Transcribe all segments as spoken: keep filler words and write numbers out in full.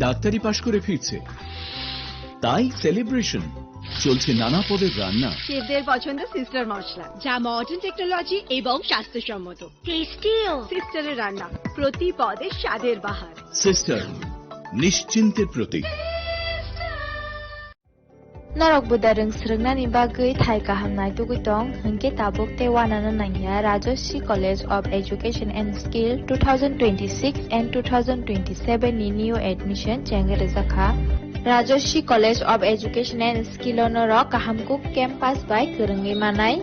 ডাক্তারি পাশ করে ফিরছে, তাই সেলিব্রেশন। চলছে নানা পদের রান্না। শেফদের পছন্দ সিস্টার মশলা, যা মডার্ন টেকনোলজি এবং স্বাস্থ্যসম্মত। টেস্টিও। সিস্টারের রান্না, প্রতি পদে স্বাদের বাহার। সিস্টার, নিশ্চিন্তের প্রতীক। Norok buda rwng swrwngnani bagwi thai kaham naitugwi tong, hinkhe tabuk tei uanano nangya Rajashree College of Education and Skill two thousand twenty-six and two thousand twenty-seven ni new admission chengwi rwjakha. Rajashree College of Education and Skill o norok kaham kuk campus bai kwrwngwi manai.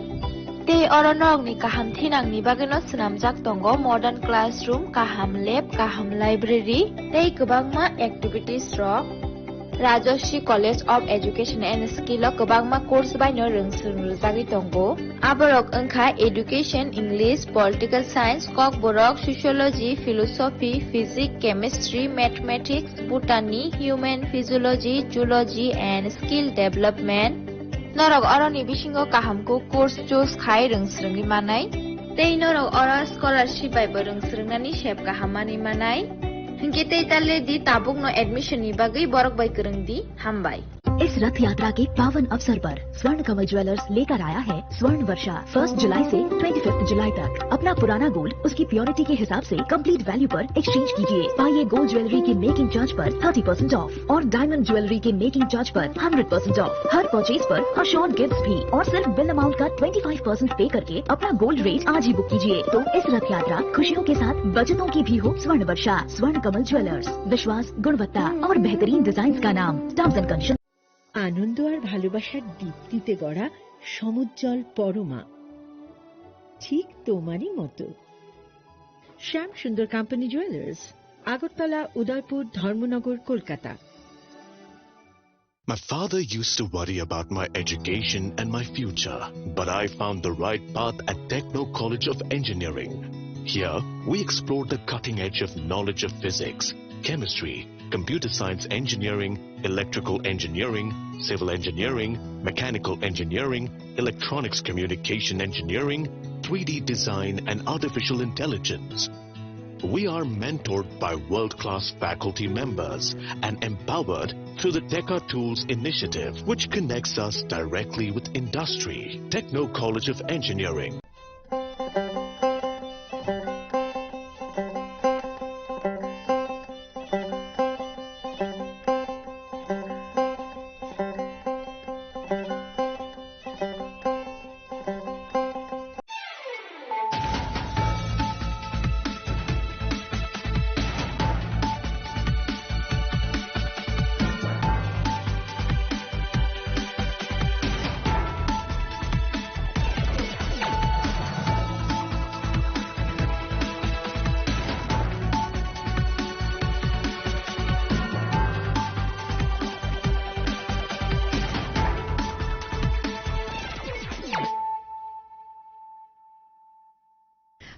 Tei oro norokni kaham thinangni bagwino swnamjak tongo modern classroom, kaham lab, kaham library tei kwbangma activities rok. Rajashree College of Education and Skill o kwbangma course baino rwng swrwng rwjagwi tongo. Aborok wngkha Education, English, Political Science, Kokborok, Sociology, Philosophy, Physics, Chemistry, Mathematics, Botany, Human Physiology, Zoology and Skill Development. Norok oroni bisingo kaham kuk course choose khai rwng swrwngwi manai. Tei norok oro scholarship bai bo rwng swrwngnani sep kaham manwi manai. Hinkhe tei ta le di, tabukno admission ni bagwi borok bai kwrwng di. Hambai. इस रथ यात्रा के पावन अवसर पर स्वर्ण कमल ज्वेलर्स लेकर आया है स्वर्ण वर्षा। फर्स्ट जुलाई से ट्वेंटी फिफ्थ जुलाई तक अपना पुराना गोल्ड उसकी प्योरिटी के हिसाब से कंप्लीट वैल्यू पर एक्सचेंज कीजिए। पाइए गोल्ड ज्वेलरी की मेकिंग चार्ज पर थर्टी परसेंट ऑफ और डायमंड ज्वेलरी के मेकिंग चार्ज पर हंड्रेड परसेंट ऑफ। हर परचेज पर अशोर्ड गिफ्ट्स भी और सिर्फ बिल अमाउंट का ट्वेंटी फ़ाइव परसेंट पे करके अपना गोल्ड रेट आज ही बुक कीजिए। तो इस रथ यात्रा खुशियों के साथ बचतों की भी हो। स्वर्ण वर्षा, स्वर्ण कमल ज्वेलर्स, विश्वास, गुणवत्ता और बेहतरीन डिजाइन का नाम। Terms and condition. আনন্দ আর ভালোবাসার দীপ্তিতে গড়া সমুজ্জ্বল পরমা, ঠিক তোমারই মতো। শ্যাম সুন্দর কোম্পানি জুয়েলার্স, আগরতলা, উদয়পুর, ধর্মনগর, Kolkata. My father used to worry about my education and my future, but I found the right path at Techno College of Engineering. Here, we explore the cutting edge of knowledge of physics, chemistry, computer science engineering, electrical engineering, civil engineering, mechanical engineering, electronics communication engineering, three D design, and artificial intelligence. We are mentored by world-class faculty members and empowered through the Teka Tools initiative, which connects us directly with industry. Techno College of Engineering.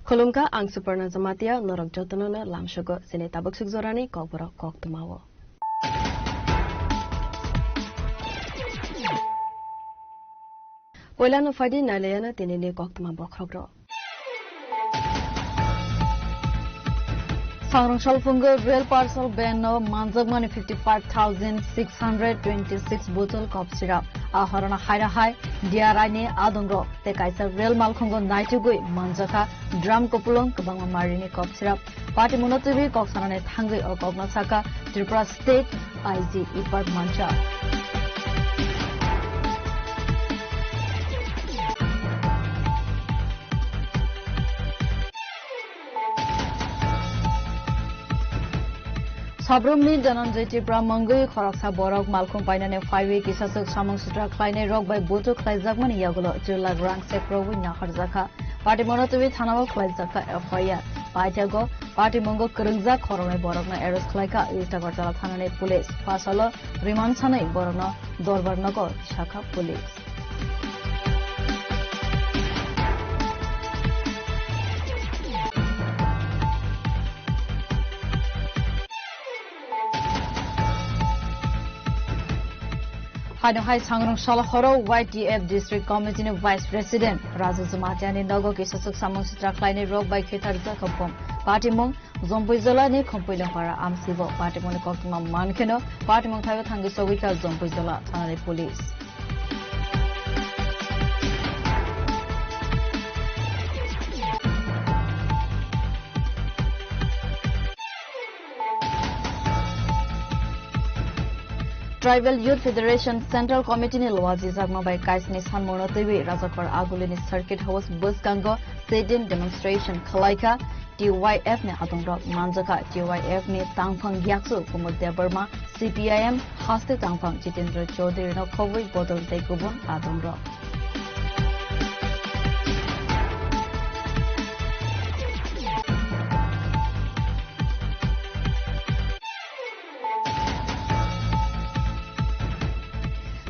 Khulumkha, ang Suparna Jamatia, norok jotono no lamsogo chini tabuk suk jorani kokborok koktwmao. Poilano phaidi nailayano tinini koktwma bokhorok rok. Sangrong salphungo rail parcel van no manjakmani fifty five thousand six hundred twenty six bottle cough syrup. A horona haira hai D R I ni adongrok tei kaisa rail malkhungo naitugwi manjakha drum kupulung kwbangma marini cough syrup. Party Monotwi kok sanani thangwi o kokno sakha Tripura State I G Ipar Mancha. Sabrumni Dhananjay Tripura mungwi khoroksa borok malkhung painani phaiwi kisaswk samung sutra khlainai rok bai buchuk khlaijakmani yagulo chwlak rang sekrogwi naharjakha. Party Monotwi thanao khlaijakha F I R. Paithago party mungo kwrwngjak khoroknwi borokno arrest khlaikha East Agartala thanani police. Phasalo remand sanwi borokno dorbar nogo sakha police. Ano hai sangrong sal horo Y T F District Committee ni Vice President Raju Jamatia ni nogo kisa suk samung sitra khlainai rok bai khetharjak khopom. Patimung Jompui Jola ni Khompui Longpara amsibo patimung ni koktwma mankheno patimung thaio thangwi sogwi kha Jompui Jola thanani police. Tribal Youth Federation Central Committee ni luajijakma bai kaisni sanmungno twiwi Rajakhor Agulini Circuit House bwskango sit-in demonstration khwlaikha. T Y F ni adongrok manjakha. T Y F ni tangphang yakchu Kumud Debbarma, C P I M haste tangphang Jitendra Chaudhary no khobwi bodol tei kubun adongrok.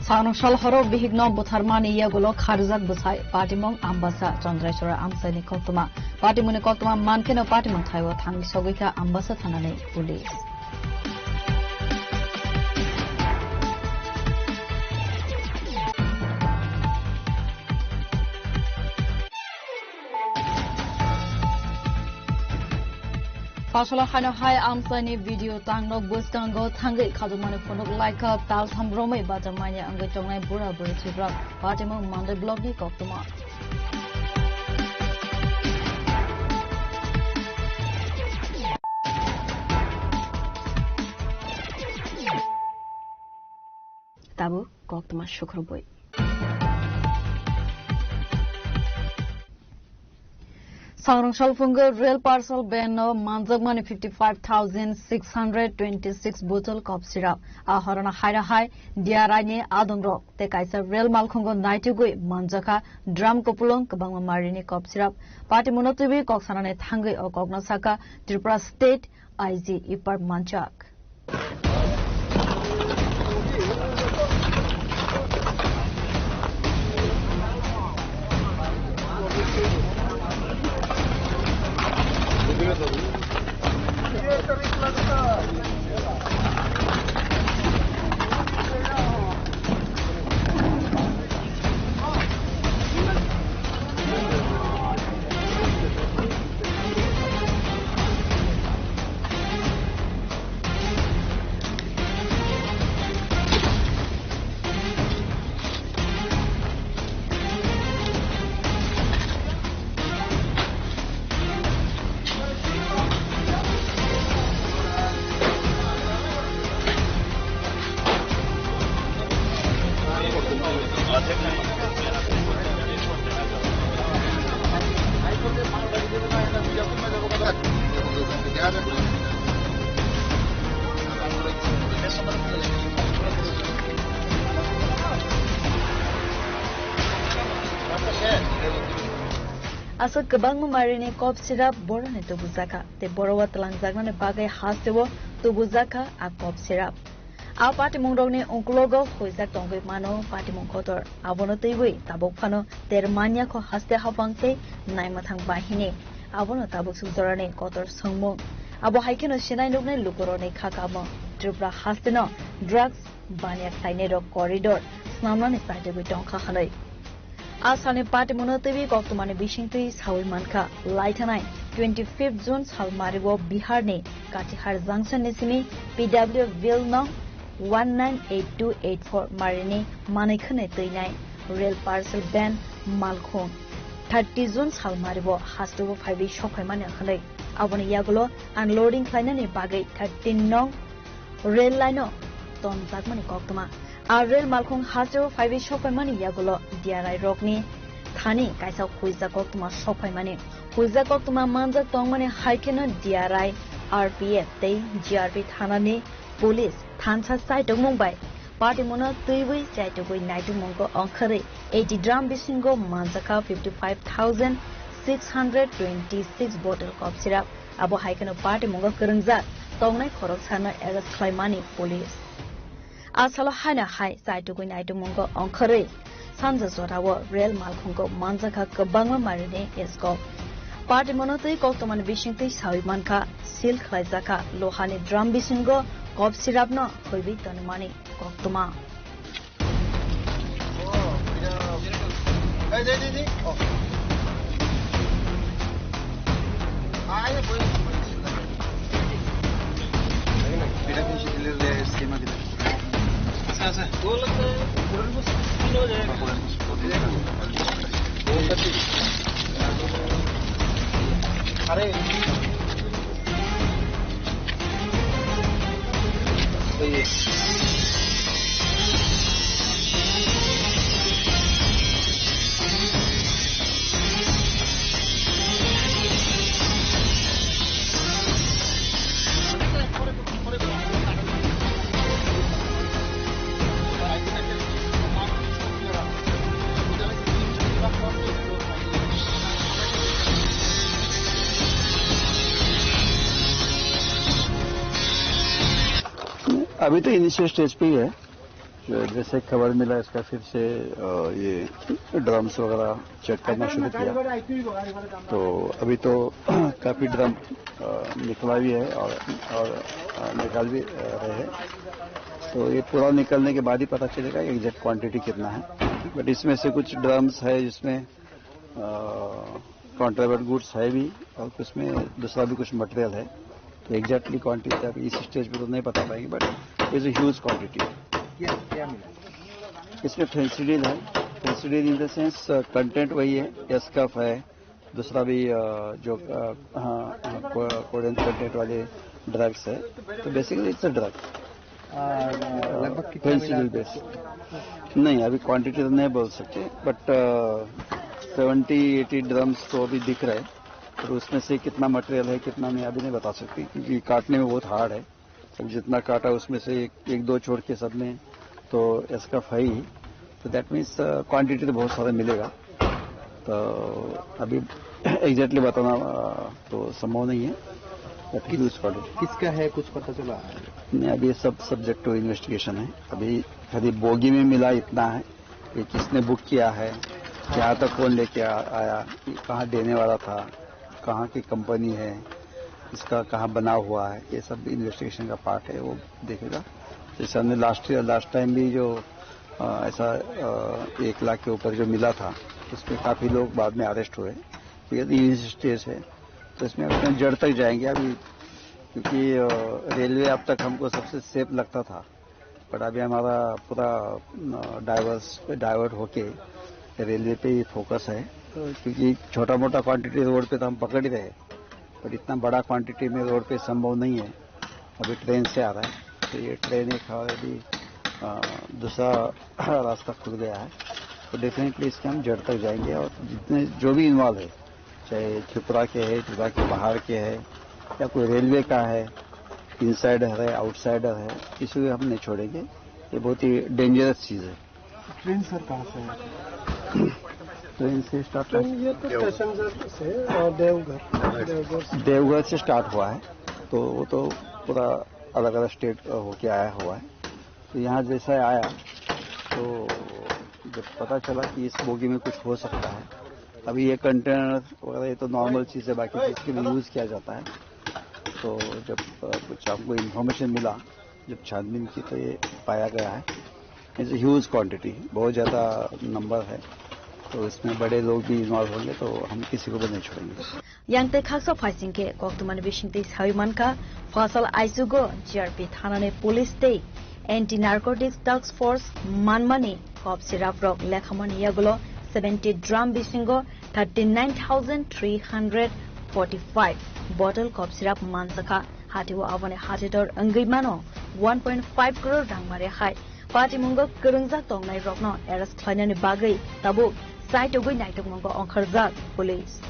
Sangrong sal horo bihikno butharmani yagulo kharjak bwsai patimung Ambasa Chandraiswara amchaini koktwma. Patimungni koktwma mankheno patimung thaio thangwi sogwi kha Ambasa thanani police. Pasala haino hai amchaini video tangno bwskango thangwi khajokmani phunuk laikha taltham romwi bacham manya wngwi tongnai bura buri Tripura. Patimung Mandai block ni koktwma. Tabuk koktwma sukrubwi. Sangrong salphungo rail parcel ban no manjakmani fifty five thousand six hundred twenty six bottle cough syrup. A horona haira hai D R I ni adongrok tei kaisa rail malkhungo naitugwi manjakha drum kupulung kwbangma marini cough syrup. Patimungno twiwi kok sanani thangwi o kokno sakha Tripura State I G Ipar Manchak. Aswk kwbangma marini cough syrup borokni tubujakha, tei borok o twlangjaknani bagwi hasteo tubujakha a cough syrup. A patimungrokni ungkulogo huijak tongwi mano patimung kotor. Abono twiwi tabuk phano ter manya kho haste haphang tei naimwthang bahini. Abono tabuk suk jorani kotor swngmung. Abo hai kheno sinai nuknai lukurokni kha kamo Tripura hasteno drugs baniya khlainairok corridor snamnani chaitugwi tongkha hwnwi. A salni patimungno twiwi koktwmani bisingtwi saui mankha, laithanai twenty fifth June salmario Biharni Katihar Junction ni simi P W Ville nong one nine eight two eight four marini manwi khwnwi twinai rail parcel van malkhung thirty June salmario hasteo phaiwi sokphaimani hwnwi. Aboni yagulo unloading khlainani bagwi thirteen nong rail line-o tonjakmani koktwma. A rail malkhung hasteo phaiwi sokphaimani yagulo D R I rokni thani kaisa huijak koktwma sokphaimani. Huijak koktwma manjak tongmani hai kheno D R I, R P F tei G R P thanani police thansa chaitokmung bai patimungno twiwi chaitugwi naitukmungo ongkhorwi eighty drum bisingo manjakha fifty five thousand six hundred twenty six bottle cough syrup. Abo hai kheno patimungo kwrwngjak tongnai khoroksano arrest khlaimani police. A salo haino hai chaitugwi naitukmungo ongkhorwi sanja jorao rail malkhungo manjakha kwbangma marini scope. Patimungno twi koktwmani bisingtwi saui mankha, seal khlaijakha lohani drum bisingo cough syrupno huiwi tonmani koktwma. अभी तो initial stage पे ही है। जो जैसे खबर मिला, इसका फिर से, अ, ये ड्रम्स वगैरह चेक करना शुरू किया। तो अभी तो काफ़ी ड्रम, अ, निकला भी है और, और, अ, निकाल भी, अ, रहे हैं। तो ये पूरा निकलने के बाद ही पता चलेगा एग्जैक्ट क्वांटिटी कितना है। बट इसमें से कुछ ड्रम्स है जिसमें, अ, कॉन्ट्राबैंड गुड्स है भी और कुछ में दूसरा भी कुछ मटेरियल है। तो एग्जैक्टली क्वांटिटी अभी इस स्टेज पे तो नहीं बता पाएंगे, but it's a huge quantity. क्या, क्या मिला? इसमें फेंसिडिल है। फेंसिडिल इन द सेंस, कंटेंट वही है, एसकफ है, दूसरा भी, अ, जो, अ, हाँ, कोडेन कंटेंट वाले ड्रग्स है। तो बेसिकली इट्स अ ड्रग। आ, लगभग कितना मिला? फेंसिडिल बेस। नहीं, अभी क्वांटिटी तो नहीं बोल सकते, बट सेवेंटी एटी ड्रम्स तो अभी दिख रहा है, और उसमें से कितना मटेरियल है, कितना नहीं, अभी नहीं बता सकते, क्योंकि काटने में बहुत हार्ड है। सब जितना काटा, उसमें से एक, एक दो छोड़ के सब में तो एसकफ है ही। तो दैट मीन्स, अ, क्वांटिटी तो बहुत सारा मिलेगा। तो अभी एग्जैक्टली बताना, अ, तो संभव नहीं है। बट किस, ह्यूज क्वांटिटी। किसका है, कुछ पता चला? नहीं, अभी ये सब सब्जेक्ट टू इन्वेस्टिगेशन है। अभी खाली बोगी में मिला इतना है कि किसने बुक किया है, यहाँ तक कौन लेके आ-, आया, कहाँ देने वाला था, कहाँ की कंपनी है, इसका कहाँ बना हुआ है, ये सब इन्वेस्टिगेशन का पार्ट है, वो देखेगा। जैसे हमने लास्ट ईयर, लास्ट टाइम भी जो, अ, ऐसा, अ, एक लाख के ऊपर जो मिला था, उसमें काफ़ी लोग बाद में अरेस्ट हुए। तो ये इनिशियल स्टेज है, तो इसमें अपने जड़ तक जाएंगे अभी, क्योंकि, अ, रेलवे अब तक हमको सबसे सेफ लगता था, बट अभी हमारा पूरा, अ, डाइवर्स, डाइवर्ट होके रेलवे पे ही फोकस है, क्योंकि छोटा मोटा क्वांटिटी रोड पे तो हम पकड़ ही रहे, पर इतना बड़ा क्वांटिटी में रोड पे संभव नहीं है। अभी ट्रेन से आ रहा है, तो ये ट्रेन एक हमारे भी, अ, दूसरा रास्ता खुल गया है। तो डेफिनेटली इसके हम जड़ तक जाएंगे और जितने, जो भी इन्वॉल्व है, चाहे त्रिपुरा के है, त्रिपुरा के बाहर के है, या कोई रेलवे का है, इनसाइडर है, आउटसाइडर है, किसी को हम नहीं छोड़ेंगे। ये बहुत ही डेंजरस चीज़ है। ट्रेन सर कहाँ से है? ट्रेन से स्टार्ट ट्रेन ये तो पैसेंजर से, अ, देवघर, देवघर से। देवघर से स्टार्ट हुआ है, तो वो तो पूरा अलग-अलग स्टेट, अ, होके आया हुआ है। तो यहाँ जैसा आया, तो जब पता चला कि इस बोगी में कुछ हो सकता है, अभी ये कंटेनर वगैरह, ये तो नॉर्मल चीज़ है, बाकी चीज़ के लिए यूज़ किया जाता है। तो जब, अ, कुछ हमको इन्फॉर्मेशन मिला, जब छानबीन की, तो ये पाया गया है। It's a huge quantity, बहुत ज़्यादा नंबर है, तो इसमें बड़े लोग भी इन्वॉल्व होंगे, तो हम किसी को भी नहीं छोड़ेंगे। Yang tei khaksa phaising khe koktwmani bisingtwi sawi mankha, phasal aichugo G R P thanani police tei Anti Narcotics Task Force manmani kop sirap rok lekhamani yagulo seventy drum bisingo thirty nine thousand three hundred forty five bottle kop sirap manjakha. Hatio aboni hatitor wngwi mano one point five crore rang mare hai. Patimungo kwrwngjak tongnai rokno arrest khlainani bagwi tabuk saitugwi naitokmungo ongkharjak police.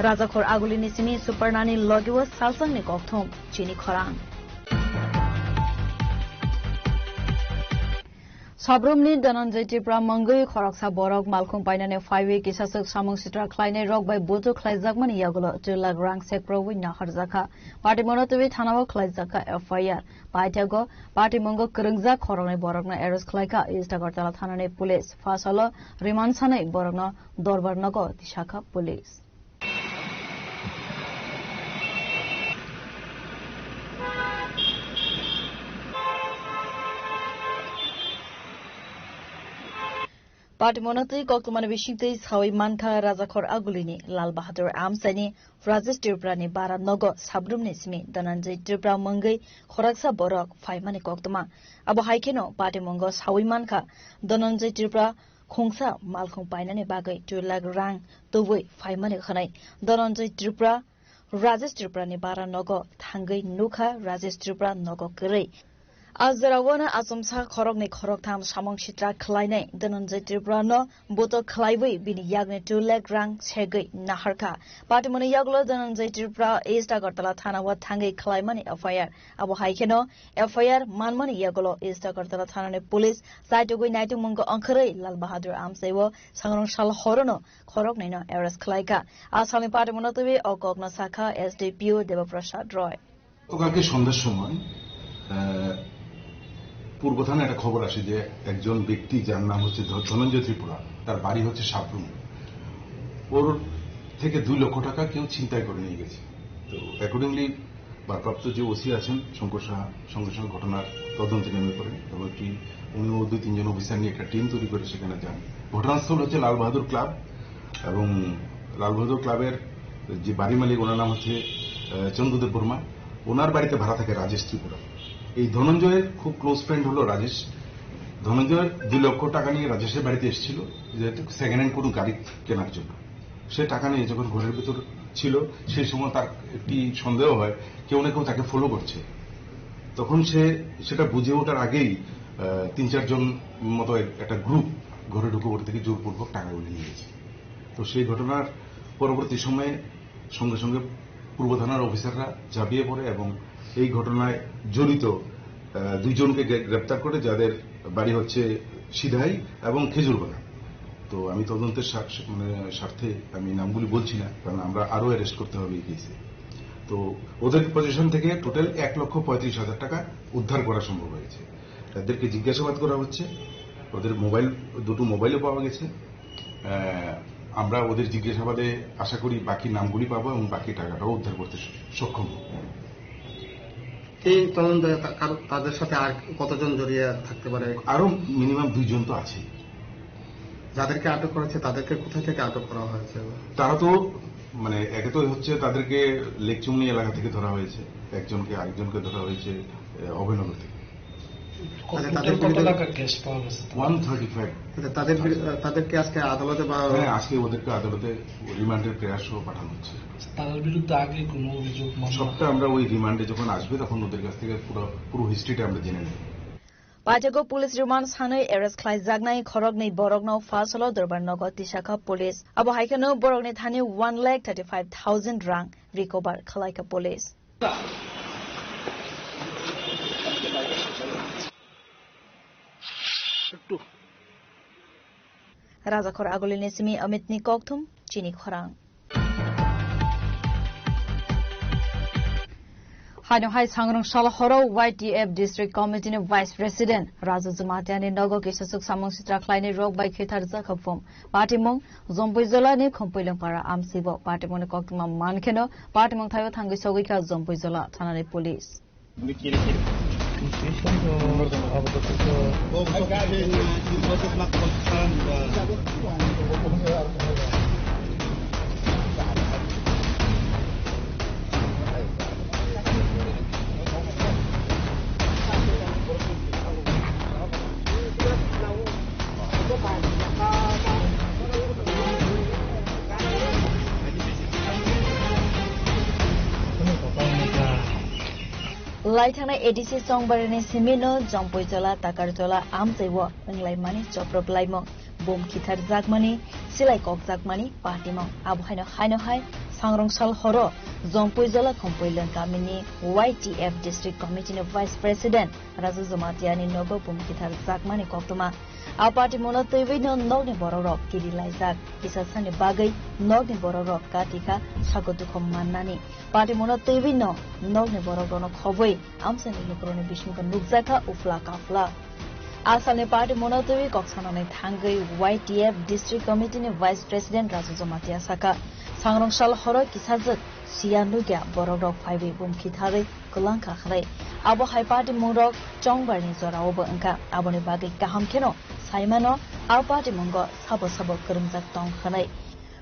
Rajakhor agulini simi Suparnani logiwo salsangni kokthum chini khorang. Sabrumni Dhananjay Tripura mungwi khoroksa borok malkhung painani phaiwi kisaswk samung sitra khlainai rok bai bujuk khlaijakmani yagulo two lakh rang sekrobwi naharjakha. Patimono twiwi thanao khlaijakha F I R. Paithago patimungo kwrwngjak khoroknwi borokno arrest khlaikha East Agartala thanani police. Phasalo remand sanwi borokno dorbar nogo tisakha police. Patimono twi koktwmani bisingtwi sawi mankha Rajakhor agulini Lal Bahadur Amchaini Rajesh Tripurani bara nogo sabrumni simi Dhananjay Tripura mungwi khoroksa borok phaimani koktwma. Abo hai kheno patimungo sawi mankha Dhananjay Tripura khungsa malkhung painani bagwi two lakh rang tubui phaimani hwnwi Dhananjay Tripura Rajesh Tripurani bara nogo thangwi nukha Rajesh Tripura nogo kwrwi. A jora wano achomsa khoroknwi khoroktham samung sitra khlainai Dhananjay Tripurano buto khlaiwi bini yakni two lakh rang segwi naharkha. Patimoni yagulo Dhananjay Tripura East Agartala thanao thangwi khlaimani F I R. Abo hai kheno F I R manmani yagulo East Agartala thanani police chaitugwi naitugmungo ongkhorwi Lal Bahadur Amchaiwo sangrong sal horono khoroknwino arrest khlaikha. A salni patimono twiwi o kokno sakha S D P O Deba Prasad Roy. গতকালকে সন্ধ্যার সময়, আহ, পূর্ব থানায় একটা খবর আসে যে একজন ব্যক্তি যার নাম হচ্ছে ধ-, ধনঞ্জয় ত্রিপুরা, তার বাড়ি হচ্ছে সাবরুম, ওর থেকে দুই লক্ষ টাকা কেউ ছিনতাই করে নিয়ে গেছে। তো অ্যাকর্ডিংলি ভারপ্রাপ্ত যে ওসি আছেন শঙ্কর সাহা সঙ্গে সঙ্গে ঘটনার তদন্তে নেমে পড়েন এবং একটি, উনিও দুই তিনজন অফিসার নিয়ে একটা টিম তৈরি করে সেখানে যান। ঘটনাস্থল হচ্ছে লাল বাহাদুর ক্লাব এবং লাল বাহাদুর ক্লাবের যে বাড়ি মালিক, ওনার নাম হচ্ছে, আহ, চন্দ্রদেব বর্মা। ওনার বাড়িতে ভাড়া থাকে রাজেশ ত্রিপুরা। এই ধনঞ্জয়ের খুব ক্লোজ ফ্রেন্ড হলো রাজেশ। ধনঞ্জয় দুই লক্ষ টাকা নিয়ে রাজেশের বাড়িতে এসেছিল, যেহেতু সেকেন্ড হ্যান্ড কোনো গাড়ি কেনার জন্য। সে টাকা নিয়ে যখন ঘরের ভিতর ছিল, সেই সময় তার একটি সন্দেহ হয়, কেউ না কেউ তাকে ফলো করছে। তখন সে সেটা বুঝে ওঠার আগেই, আহ, তিন চারজন মতো এক-, একটা গ্রুপ ঘরে ঢুকে ওর থেকে জোরপূর্বক টাকাগুলি নিয়ে গেছে। তো সেই ঘটনার পরবর্তী সময়ে সঙ্গে সঙ্গে পূর্ব থানার অফিসাররা ঝাঁপিয়ে পড়ে এবং এই ঘটনায় জড়িত, আহ, দুইজনকে গ্রে-, গ্রেপ্তার করে, যাদের বাড়ি হচ্ছে সিধাই এবং খেজুরবাগান। তো আমি তদন্তের স্বার্থ-, মানে, স্বার্থে আমি নামগুলি বলছি না, কারণ আমরা আরও অ্যারেস্ট করতে হবে এই কেসে। তো ওদের পজিশন থেকে টোটাল এক লক্ষ পঁয়ত্রিশ হাজার টাকা উদ্ধার করা সম্ভব হয়েছে। তাদেরকে জিজ্ঞাসাবাদ করা হচ্ছে, ওদের মোবাইল, দুটো মোবাইলও পাওয়া গেছে। আহ, আমরা ওদের জিজ্ঞাসাবাদে আশা করি বাকি নামগুলি পাবো এবং বাকি টাকাটাও উদ্ধার করতে স-, সক্ষম হব। এই তদন্তে তা-, কারো, তাদের সাথে আর কতজন জড়িয়ে থাকতে পারে? আরো মিনিমাম দুইজন তো আছেই। যাদেরকে আটক করা হয়েছে, তাদেরকে কোথা থেকে আটক করা হয়েছে? তারা তো, মানে, একে তো হচ্ছে তাদেরকে লেকচুমনি এলাকা থেকে ধরা হয়েছে, একজনকে, আরেকজনকে ধরা হয়েছে, এ, অভয়নগর থেকে। আচ্ছা, তাদের কত বিরুদ্ধে টাকা ক্যাশ পাওয়া গেছে? One thirty five. আচ্ছা, তাদের বিরু-, তাদেরকে আজকে আদালতে বা হ্যাঁ, আজকে ওদেরকে আদালতে রিমান্ডের প্রেয়ার সহ পাঠানো হচ্ছে। তাদের বিরুদ্ধে আগে কোনো অভিযোগ, মামলা? সবটা আমরা ওই রিমান্ডে যখন আসবে, তখন ওদের কাছ থেকে পুরো, পুরো হিস্ট্রিটা আমরা জেনে নেব। Paithago police remand sanwi arrest khlaijaknai khoroknwi borokno phasalo dorbar nogo tisakha police. Abo hai kheno borokni thani one lakh thirty five thousand rang recover khlaikha police. Rajakhor agulini simi Amitni kokthum chini khorang. Haino hai sangrong salo horo Y T F District Committee ni Vice President Raju Jumatiani nogo kisaswk samung sitra khlainai rok bai khetharjak haphung. Patimung Jompuijola ni Khumpuilungpara amsibo patimung ni koktwma mankheno patimung thaio thangwi sogwikha Jompuijola thanani police. Lai thangnai A D C chongbarini simino Jompuijola, Takarjola amtwi o wnglaimani choprophlaimung. bum khitharjakmani, silai kokjakmani patimung. Abo haino haino hai sangrong sal horo Jompui Jola Khompui Lwng kamini Y T F District Committee ni Vice President Raju Jamatia ni nogo bum khitharjakmani koktwma. A patimungno twiwi no nokni borok rok kiri laijak. Kisa sani bagwi nokni borok rok katika sago dukho mannani. Patimungno twiwi no nokni borok rokno khobwi amchaini lukurokni bisingo nukjakha ufla kafla. Asalni patimungno twiwi kok sanani thangwi Y T F District Committee ni Vice President Raju Jamatia saka, sangrong sal horo kisajwk siya nukya borok rok phaiwi bum khitharwi kwlangkha hwnwi. Abo hai patimung rok chongbarni jorao bo wngkha, aboni bagwi kaham kheno saimano a patimungo sabo sabo kwrwngjak tong hwnwi.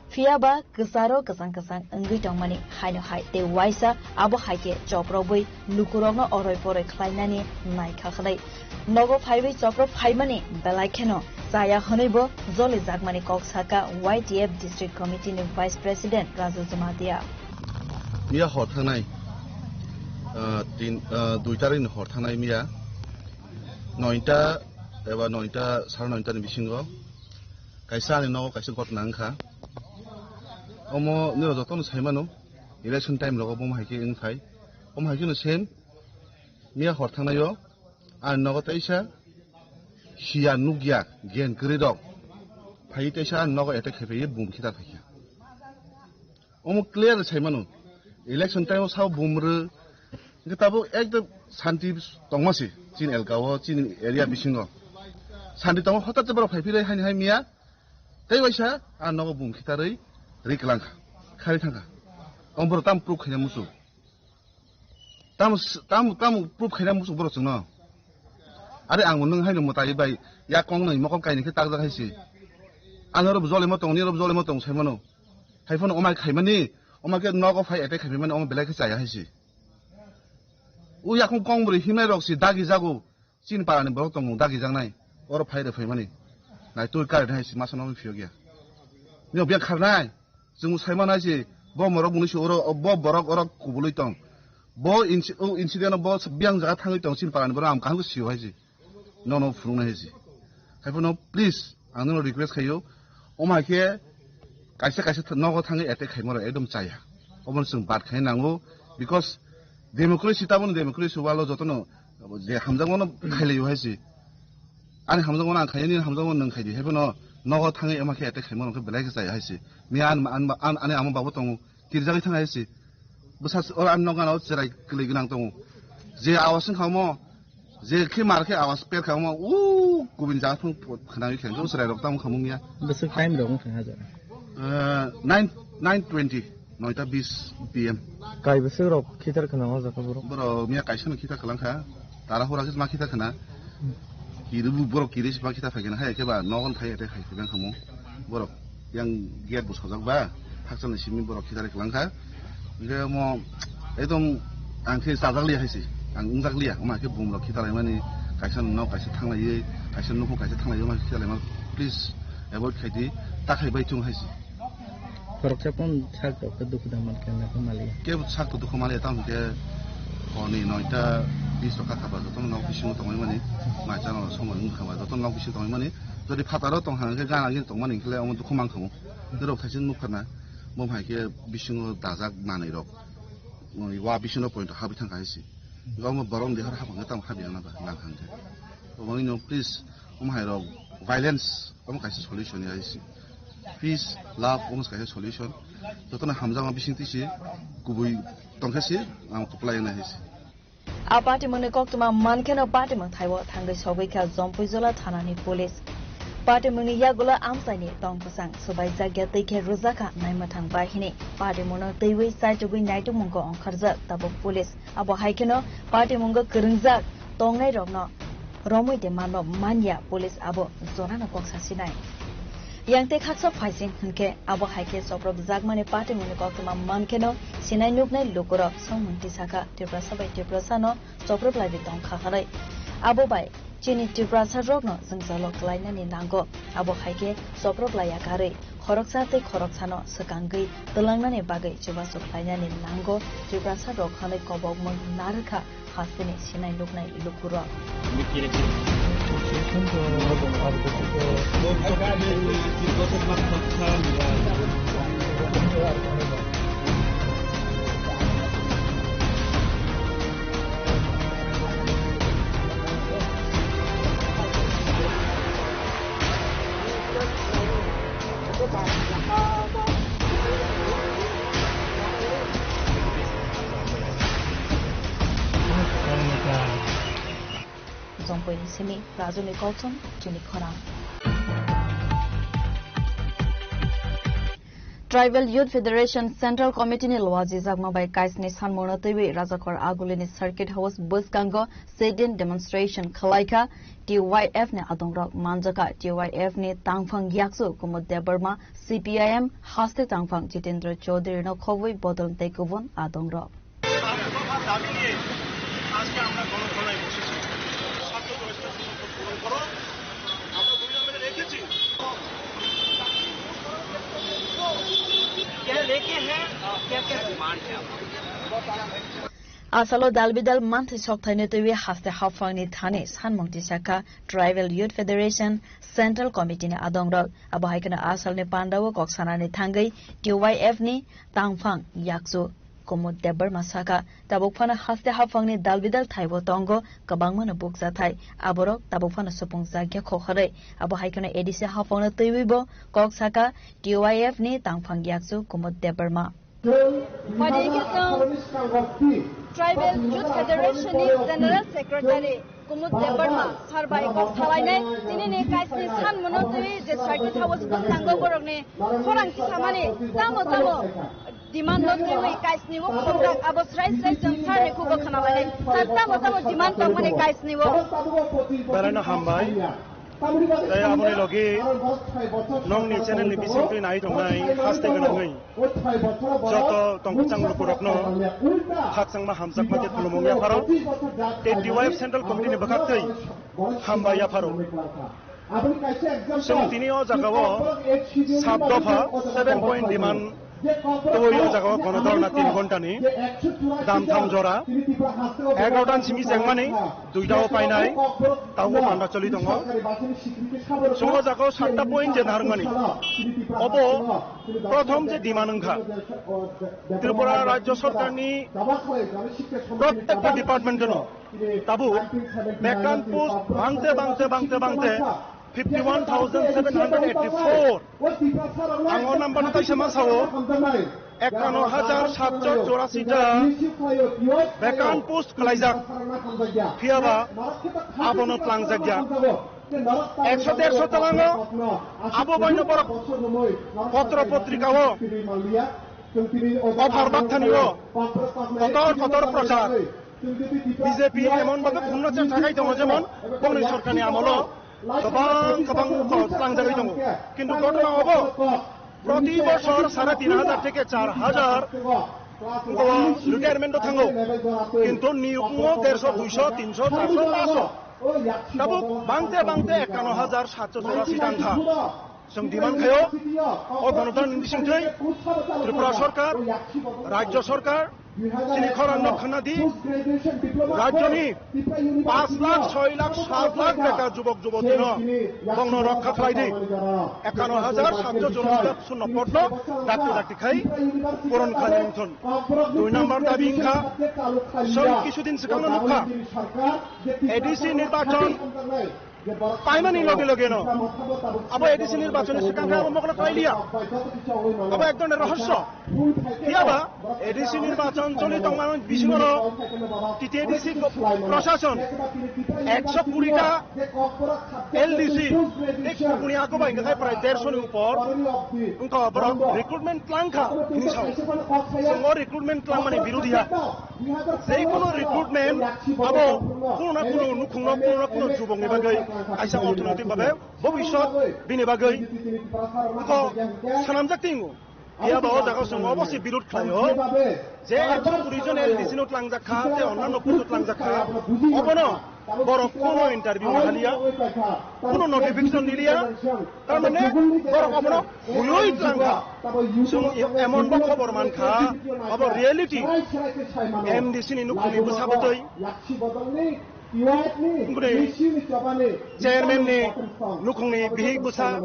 Phiya ba kwcharo kwchang kwchang wngwi tongmani haino hai tei uaisa abo hai khe choprobwi lukurokno oroi poroi khlainani naikha hwnwi. Nogo phaiwi chopro phaimani belai kheno chaya hwnwi bo jolijakmani kok saka Y T F District Committee ni Vice President Raju Jamatia. Miya hor thangnai, ah, tin, ah, dui tarikni hor thangnai miya noita eba noita, sare noita ni bisingo kaisa ani nogo kaisa ghotna wngkha. Omo nirok jotono saimano, election time rogo bomo hai khe wngkhai. Omo hai kheno same, miya hor thangnaio ani nogo teisa siya nukya gen kwrwi rok phaiwi teisa ani nogo attack khai phaiwi bum khitar phaikha. Omo clear saimano. Election time o sao bumrw. Hingke tabuk ekdom santi tongma se chini elka o, chini area bisingo. Santi tongma hotat borok phai philai haini hai miya. Tei waisa a nogo bum khitarwi ri kwlangkha. Khari thangkha. Omo borok tam proof khaina muchung. Tamo, tamo, tamo proof khaina muchung borok chwngno. Are ang nwng haino mwtai bai yak kong nai mokol kainwi khe takjak hai se. Ang oro jolimo tong, nini oro jolimo tong sai mano. Hai phano omai khaimani, omai khe nogo phai attack khaimani, omo belai khe chaya hai se. O yakung kong bwrwi himnai rok se dagi jago. Chini parani borok tongo dagijaknai, oro phai rw phaimani. Nai twi kari nai se masa nokni phiyok ya. Niyok biya kharnai, chwng sai manai se, bo morok mwnwi se oro, bo borok oro kubului tong. Bo inci-, o incident o bo biyang jaga thangwi tong, chini parani borok ang kaham khe sio hai se. Nono phunuknai hai se. Hai phano please, ang nono request khaio, omo hai khe kaisa kaisa th-, nogo thangwi attack khaima rok ekdom chaya. Obono chwng bad khai nango, because democracy, taboni democracy walo jotono je hamjakmano khailaio hai se. Ani hamjakmano ang khaio, nini hamjakmano nwng khaidi. Hai phano nogo thangwi omo khe attack khaima rok khe belai khe chaya hai se. Miya an, an, an, ani ama babo tongo, kirjagwi thang hai se. Bwsa oro ani noknano chwrai kwlwi gwnang tongo. Je awas wngkha omo, je khe mar khe awas per kha omo, u kubun jaga thung khwnagwi khe, o chwrai rok tamo khamung ya. Bwswk time rok wngkha ha jaga? Eh, nine, nine twenty, noita bis P M. Kai bwswk rok khitar khna o jaga borok? Borok miya kaisa no khitar kwlang kha, tara hura khe ma khitar khna. Kiri bu borok kiri si ma khitar phai khe na, hai khe ba nogon phai ete khai khe bang khamu. Borok yang gate bo sojak ba, hakchal ni simi borok khitar kwlang kha. Hingke omo ekdom ang khe chajak liya hai se, ang wngjak liya, omo hai khe bumrok khitalai mani, kaisa nok kaisa thanglaiwi, kaisa nukung kaisa thanglaiwi, omo hai khe khitalai mani, please avoid khai di, ta khai bai thung hai se. Khoroksa pon sak rok khe dukhu da man khe na khe maliya. Kebo sak to dukhu maliya, tamo khe hor ni noita bis rok kha kha ba, jotono nok bisingo tongwi mani, mai chano somoi wng kha ba, jotono nok bisingo tongwi mani, jodi phataro tong kha hwnkhe gana gini tong mani hwnkhe le omo dukhu man kha mo. Norok thaising nukharna, bo hai khe bisingo dajak manwi rok, wa bisingo point habwi thang kha hai se. Omo borok ni dehor habangkhe tamo habya na ba, nang hang khe. Omo no please, omo hai rok violence, omo kaisa solution ya hai se. Peace, love, omo kaisa solution. Jotono hamjakma bising twi se, kubui tong khe se, ang kwplai ya na hai se. A patimungni koktwma mankheno patimung thaibo thangwi sogwi kha Jompuijola thanani police. Patimungni yagulo amchaini tong kwchang swbaijak ya twi khe rwjakha naimwthang bahini. Patimungno twiwi chaitugwi naitukmungo ongkharjak tabuk police. Abo hai kheno patimungo kwrwngjak tongnairokno romwi de mano manya police abo jorano kok sasinai. Yang tei khaksa phaising hwnkhe abo hai khe chopropjakmani patimungni koktwma mankheno sinai nuknai lukurok songmung tisakha Tiprasa bai Tiprasano choproplaiwi tongkha hwnwi. Abo bai chini Tiprasa rokno jwngjalo kwlainani nango. Abo hai khe choproplaiya karwi khoroksa tei khoroksano swkangwi twlangnani bagwi chubachu khlainani nango Tiprasa rok hwnwi kobokmung narwkha hasteni sinai nuknai lukurok. Jongpoini simi Rajuni Kolchon, chini khorang. Tribal Youth Federation Central Committee ni luajijakma bai kaisni sanmungno twiwi Rajakhor Agulini Circuit House bwskango sit-in demonstration khwlaikha. T Y F ni adongrok manjakha. T Y F ni tangphang yakchu Kumud Debbarma, C P I M haste tangphang Jitendra Chaudhary no khobwi bodol tei kubun adongrok. সাত দফা দাবি নিয়ে আজকে আমরা গণধর্নায় বসেছি। ছাত্র জনতার প্রশ্ন পূরণ করো। আমরা দুই নম্বরে রেখেছি। क्या लेके हैं, क्या क्या डिमांड है आपकी? Asalo dalbidal manthai sokthai no twiwi haste haphangni thani sanmung tisakha Tribal Youth Federation Central Committee ni adongrok. Abo hai kheno asalni pandao kok sanani thangwi T Y F ni tangphang yakchu Kumud Debbarma sakha, tabuk phano haste haphangni dalbidal thaibo tongo, kwbangmano bukjathai, aborok tabuk phano supungjakya kho hwnwi. Abo hai kheno A D C haphangno twiwibo kok sakha T Y F ni tangphang yakchu Kumud Debbarma. Phaidi khe chwng Tribal Youth Federation ni General Secretary Kumud Debbarma sir bai kok salainai, tinini kaisni sanmungno twiwi je Circuit House bwskango borokni khorang tisamani tamo tamo demand no twiwi kaisni o khobjak abo srai srai chwng sir ni khugo khna lainai. Sir, tamo tamo demand tongmani kaisni o? Belaino hambai. Tei aboni logi nongni channel ni bisingtwi nai tongnai haste gwnangwi joto tongkwchang lukurokno khakchangma hamjakma tei khulumung yapharo tei T Y F Central Committee ni bwkhaktwi hambai yapharo. Chwng tini o jagao sat dopha, seven point demand twi o jagao gono dhorna tin ghontani dam tham jora, egarotan simi chengmani duitao painai, tabuk panda choli tongo. Chwng o jagao satta point je narwkmani, obo prothom je demand wngkha Tripura Rajya Sorkarni prottekta department-no tabuk vacant post bangte, bangte, bangte, bangte fifty one thousand seven hundred eighty four. Ang o number no taisa ma sao, ekano hajar satso chorasi ta vacant post khwlaijak. Phiyaba abono tlangjakya. Ekso derso talango abo baino borok potro potrika o, offer bakthani o, kotor kotor prochar. B J P emon bhabe phunukna chesta khai tongo, jemon bongni sorkarni amolo kwbang kwbang tlangjagwi tongo. Kintu ghotona obo, proti bosor sare tin hajar theke char hajar retirement o thango. Kintu niyok o derso, duiso, tinso, charso, paso. Tabuk bangte bangte ekano hajar satso chorasi tangkha. Chwng demand khaio, o gonotantrani bisingtwi Tripura Sorkar, Rajya Sorkar, chini khorang no khna di, rajyoni paanch lakh, soi lakh, saat lakh bekar jubok juboti no, bongno rokha khlai di. Ekano hajar satso chorasi sunno potno dakti dakti khai puron khlai wngthon. Dui number dabi wngkha, chwng kisu din swkangno nukha, A D C nirbachon paimani loge loge no abo A D C nirbachon ni swkang khe abo mokolo khlai liya. Abo ek dhoroner rohosyo. Phiyaba A D C nirbachon choli tongmani bisingo no T T A D C go-, prosason ekso kuri ta L D C, ek kuri ako bai khai prai derso ni upor. Wngkha borok recruitment tlang kha hini sao. Chwng o recruitment tlang mani birodhi ha. Jekono recruitment abo kuno na kuno nukhungno, kuno na kuno jubokni bagwi kaisa orthonoitik bhabe bobiswt bini bagwi ko swnamjak tingo. Phiya ba o jaga chwng obo se birod khlaio je ekso kuri jon L D C no tlangjak kha, tei onnanno post o tlangjak kha, obono borok kuno interview haliya, kuno notification diliya, tar mane borok obono huyoi tlangkha. Chwng emon bo khobor mankha, abo reality M D C ni nukhungni bwsa bwtwi. Wngkhe chairman ni nukhungni bihik bwsa,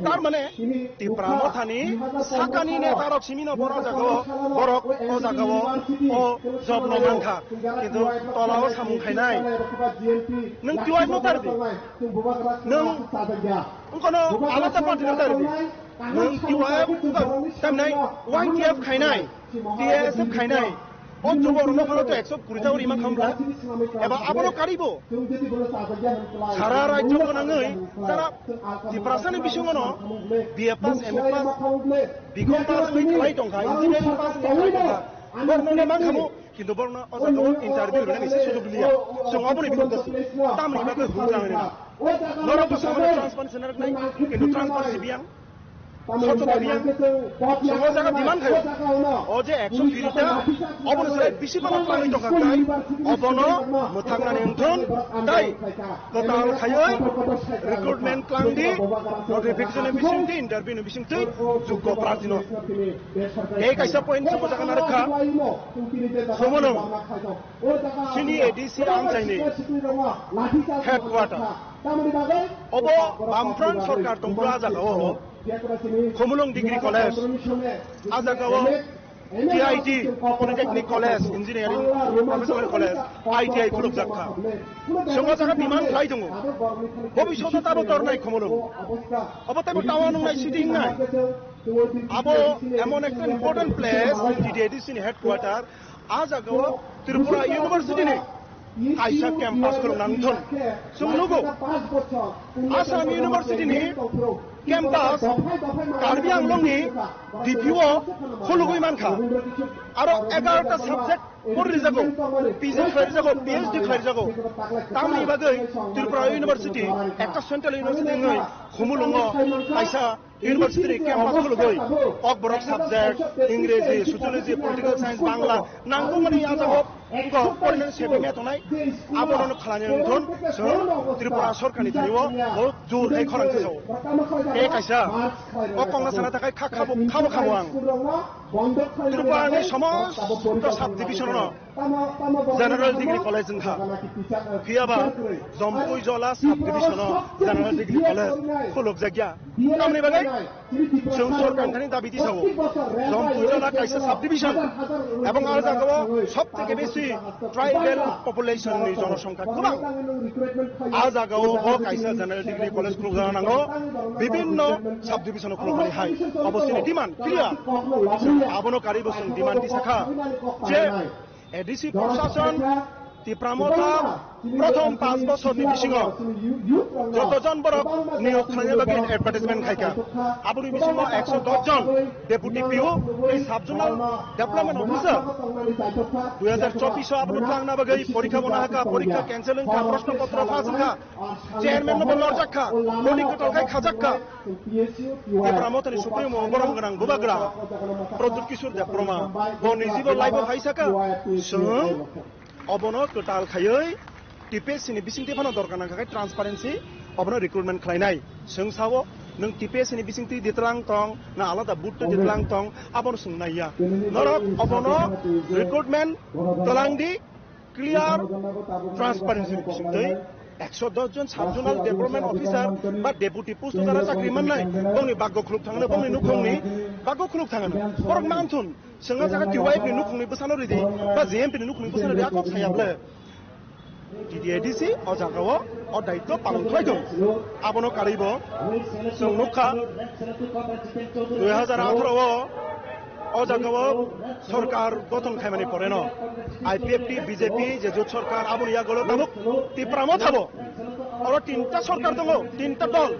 tar mane Tipra Mothani sakani netarok simino boro jagao, borok o jagao o job no mankha, kintu tolao samung khainai. Nwng T Y F no tar di, nwng wngkano alada party no tar di, nwng T Y F tamnai, Y T F khainai. T S F khainai, o juborokno phano to ekso kuri ta uri ma khamla. Eba abono karibo. Sara rajyo gwnangwi jara Tiprasani bisingono B A pass, M A pass, B Com pass wngwi khlai tongkha, engineering pass wngwi khlai tongkha. Borokno ma khamu, kintu borokno o jaga o interview rwnani se sujog liya. Chwng aboni biruddhe se. Tamni bagwi hwnjagani. Norok bo samani transparency narwknai, kintu transparency biyang. Sotto biyang. Chwng o jaga demand khayo. O je ekso phirita, obono se bisi bono twlangwi tongkha tai, obono mwthangnani wngthon tai, kwtal khaiwi recruitment twlangdi, notification ni bisingtwi, interview ni bisingtwi, juggo prarthi no. Tei kaisa point se bwsakna rwkha, Khumulwng, chini A D C amchaini headquarter. Obo Bamfront sorkar tongphuru a jagao Khumulwng Degree College, a jagao T I T, Polytechnic College, Engineering Professional College, I T I khulukjak kha. Chwng o jaga demand khlai tongo. Bobishoto tabo tornai Khumulwng. Obo teibo town wngnai, city wngnai. Abo emon ekta important place, T T A D C ni headquarter, a jagao Tripura University ni kaisa campus khulukna wngthon. Chwng nugo, Assam University ni campus Karbi Anglong ni D P O khulugwi mankha. Aro egarota subject porrijago, P G khlaijago, P H D khlaijago. Tamni bagwi Tripura University, ekta central university wngwi Khumulwngo kaisa University ni campus khulugwi Kokborok subject, Ingreji, Sociology, Political Science, Bangla, nangkukmani yajago wngkha, porina sebengya tongnai, abono khlani wngthon, chwng Tripura sorkarni thani o bo jor khai khorang khe sao. Tei kaisa o kokno sana takhai kha khabo, khabo khabo ang. Tripura ni somosto sub division no General Degree College wngkha. Phiyaba Jampui Jola sub division o General Degree College khulukjakya. Tamni bagwi chwng sorkar thani dabi tisao. Jampui Jola kaisa sub division ebong a jagao sob theke besi tribal population ni jonosongkha kwbang. A jagao bo kaisa General Degree College khulukjana nango. Bibinno sub division o khulukmani hai. Obo chini demand clear. Abono karwi bo chwng demand tisakha je A D C Prashasan, Tipra Motha, prothom panch bosorni bisingo jotojon borok niyok khlaina bagwi advertisement khaikha. Aboni bisingo ekso dos jon deputy P O tei sub zonal development officer. Dui hajar chobbish o abono twlangna bagwi porikha bono hakha, porikha cancel wngkha, proshno potro pass wngkha, chairman no bo norjak kha, boni kwtal khai khajak kha. Tipra Mothani Supremo borok gwnang bubagra Pradyut Kishore Debbarma bo nijibo live o hai saka, chwng obono kwtal khaiwi T P S C ni bisingtwi phano dorkar nangkha khe transparency, obono recruitment khlainai. Chwng sao, nwng T P S C ni bisingtwi ditlang tong, na alada board twi ditlang tong, abono chwng naiya. Norok obono recruitment twlang di, clear, transparency ni bisingtwi ekso dos jon sub zonal development officer ba deputy post o jara chakri mannai, bongni baggo khuluk thangano, bongni nukhungni baggo khuluk thangano. Borok manthun, chwng a jaga T Y F ni nukhungni bwsano ridi ba J M P ni nukhungni bwsano ridi, a kok saya ble. T T A D C o jagao o daityo palon khlai tongo. Abono karwibo chwng nukha, dui hajar atharo o o jagao sorkar gothon khaimani poreno I P F T, B J P, je jot sorkar, aboni yagolo tabuk Tipra Mothabo oro tinta sorkar tongo, tinta dol,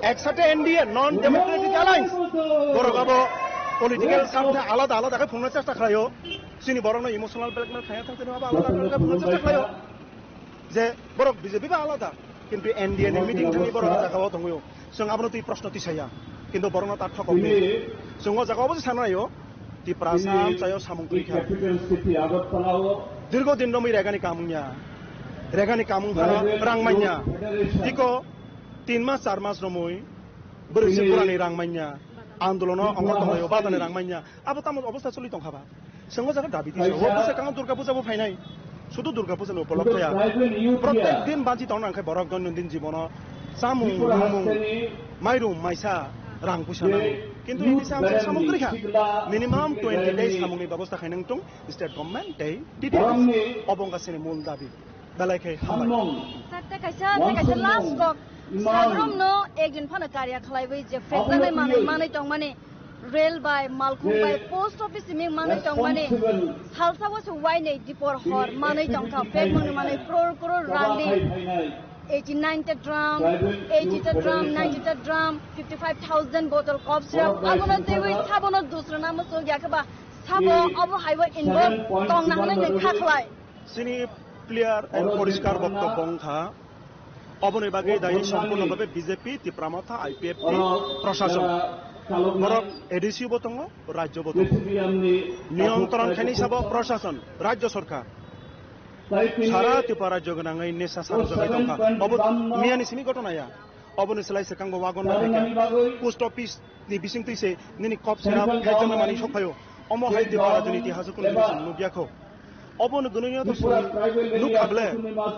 eksate N D A, Non Democratic Alliance, borok abo political sakte alada alada khe phungna chesta khlaio. Chini borokno emotional blackmail khaina thang tini abo alada alada phungna chesta khlaio. Je borok B J P ba alada, kintu N D A ni meeting thangwi borok jagao tongwio. Chwng abono twi proshno tisaya, kintu borokno ta thokok di. Chwng o jagao bo sana naio, Tiprasa amchaio samung twi kha. Dirgo din romwi regani kamungya, regani kamung phano rang manya. Tiko tin mas char mas romwi bwrwi se purani rang manya. Andolono ongor tonglaio, badani rang manya. Abo tamo obostha choli tongkha ba? Chwng o jaga dabi tisa. O bwsa kang Durga puja bo phainai. Sudu Durga Puja ni upolokhe ya. Protek din banchi tong nang khe borok doinondin jibono chamung, nwngmung, mairum, maisa, rang puisa nango. Kintu ini samung, samung kwrwi kha. Minimum twenty days samung ni bebosta khainang tung state government tei T T A D C. Obo wngkha chini mul dabi. Belai khe hambai. Sir, tei kaisa, tei kaisa last kok. Sabrumno ekdin phano karya khlaiwi je phekjaknai manwi manwi tongmani, rail bai, malkhung bai, post office simi manwi tongmani, salsa o se wainwi dipor hor manwi tongkha, phekmani manwi crore crore rangni eighty nine ta drum, eighty ta drum, ninety ta drum, fifty five thousand bottle cough syrup, abono teiwi sabono dusrana muchuk ya khe ba sabo obo haibo involve tongna hwnwi nini kha khlai. Chini clear and poriskar boktobbo wngkha, oboni bagwi dayi sompurno bhabe B J P, Tipra Motha, I P F T, prosason. Borok A D C bo tongo, rajyo bo tongo. Niyontron khaini sabo prosason, rajyo sorkar. Sara Tripura rajyo gwnangwi nesa sanjagwi tongkha. Obo miyani simi ghotona ya. Oboni slai swkang bo wagon bai khe post office ni bising twi se nini kop sera phekjakna mani sok phaio. Omo hai Tripura rajyoni itihas o kunu jini chwng nukya kho. Obo no gwnwi no to chwng nukha ble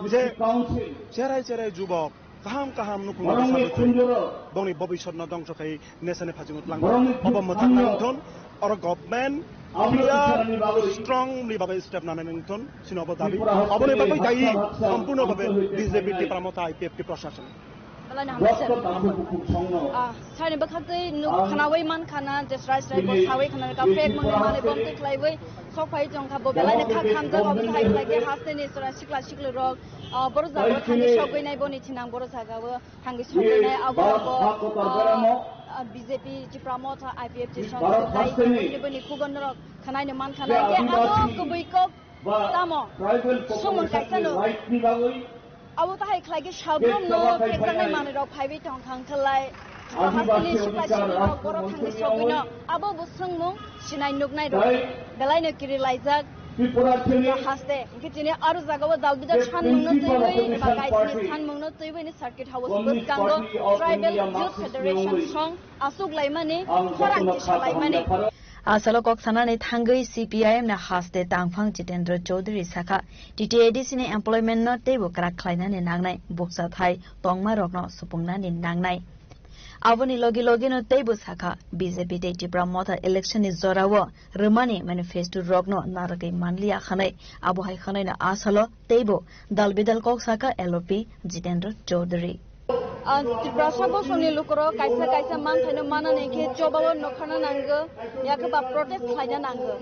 je cherai cherai jubok kaham kaham nukhung no bwsajwk khlai bongni bobisot no dongso khai nesani phajingo tlang. Obo mwthang nang thon, oro government clear strongly babai step nanai nang thon, sini obo dabi. Oboni bagwi dayi sompurno bhabe B J P Tipra Motha I P F T prosason. Belai no hambai sir. Ah, sir ni bwkhak twi nuk khwnawi man khana je srai srai bo sawi khana ka phek mwnwi manwi bom twi khlaiwi sok phai tong kha bo belai no kha khamjak obo hai khlai khe haste ni sura sikla sikla rok, ah, boro jaga o thangwi sogwi nai boni thinang boro jaga o thangwi sogwi nai abo bo, ah, ah, B J P Tipra Motha I P F T song tai boni boni khugon rok khwnai no man khana khe abo kubui kok tamo sumung kaisa no. Abo tahai khlai khe sabrumno phekjaknai manwirok phaiwi tong thang khlai. Hasteni siklai siklirok borok thangwi sogwino abo bo swngmung sinai nuknai rok belaino kirilaijak. Haste hwnkhe tini aro jagao dalbidal sanmungno twiwi ba kaisni sanmungno twiwi ni circuit house bwskango Tribal Youth Federation song aswk laimani khorang kisa laimani. Asalo kok sanani thangwi C P I M ni haste tangphang Jitendra Chaudhary sakha, T T A D C ni employment no teibo kwrak khlainani nangnai, bukcha thai tongma rokno supungnani nangnai. Aboni logi logi no teibo sakha, B J P tei Tipra Motha election ni jorao rwmani manifesto rokno narwgwi manliya hwnwi, abo hai hwnwi no asalo teibo dal bidal kok sakha L O P Jitendra Chaudhary. Ah, Tiprasa bosongni lukurok kaisa kaisa manthaino manani khe chobao nokharna nango, yakhe ba protest khlaina nango.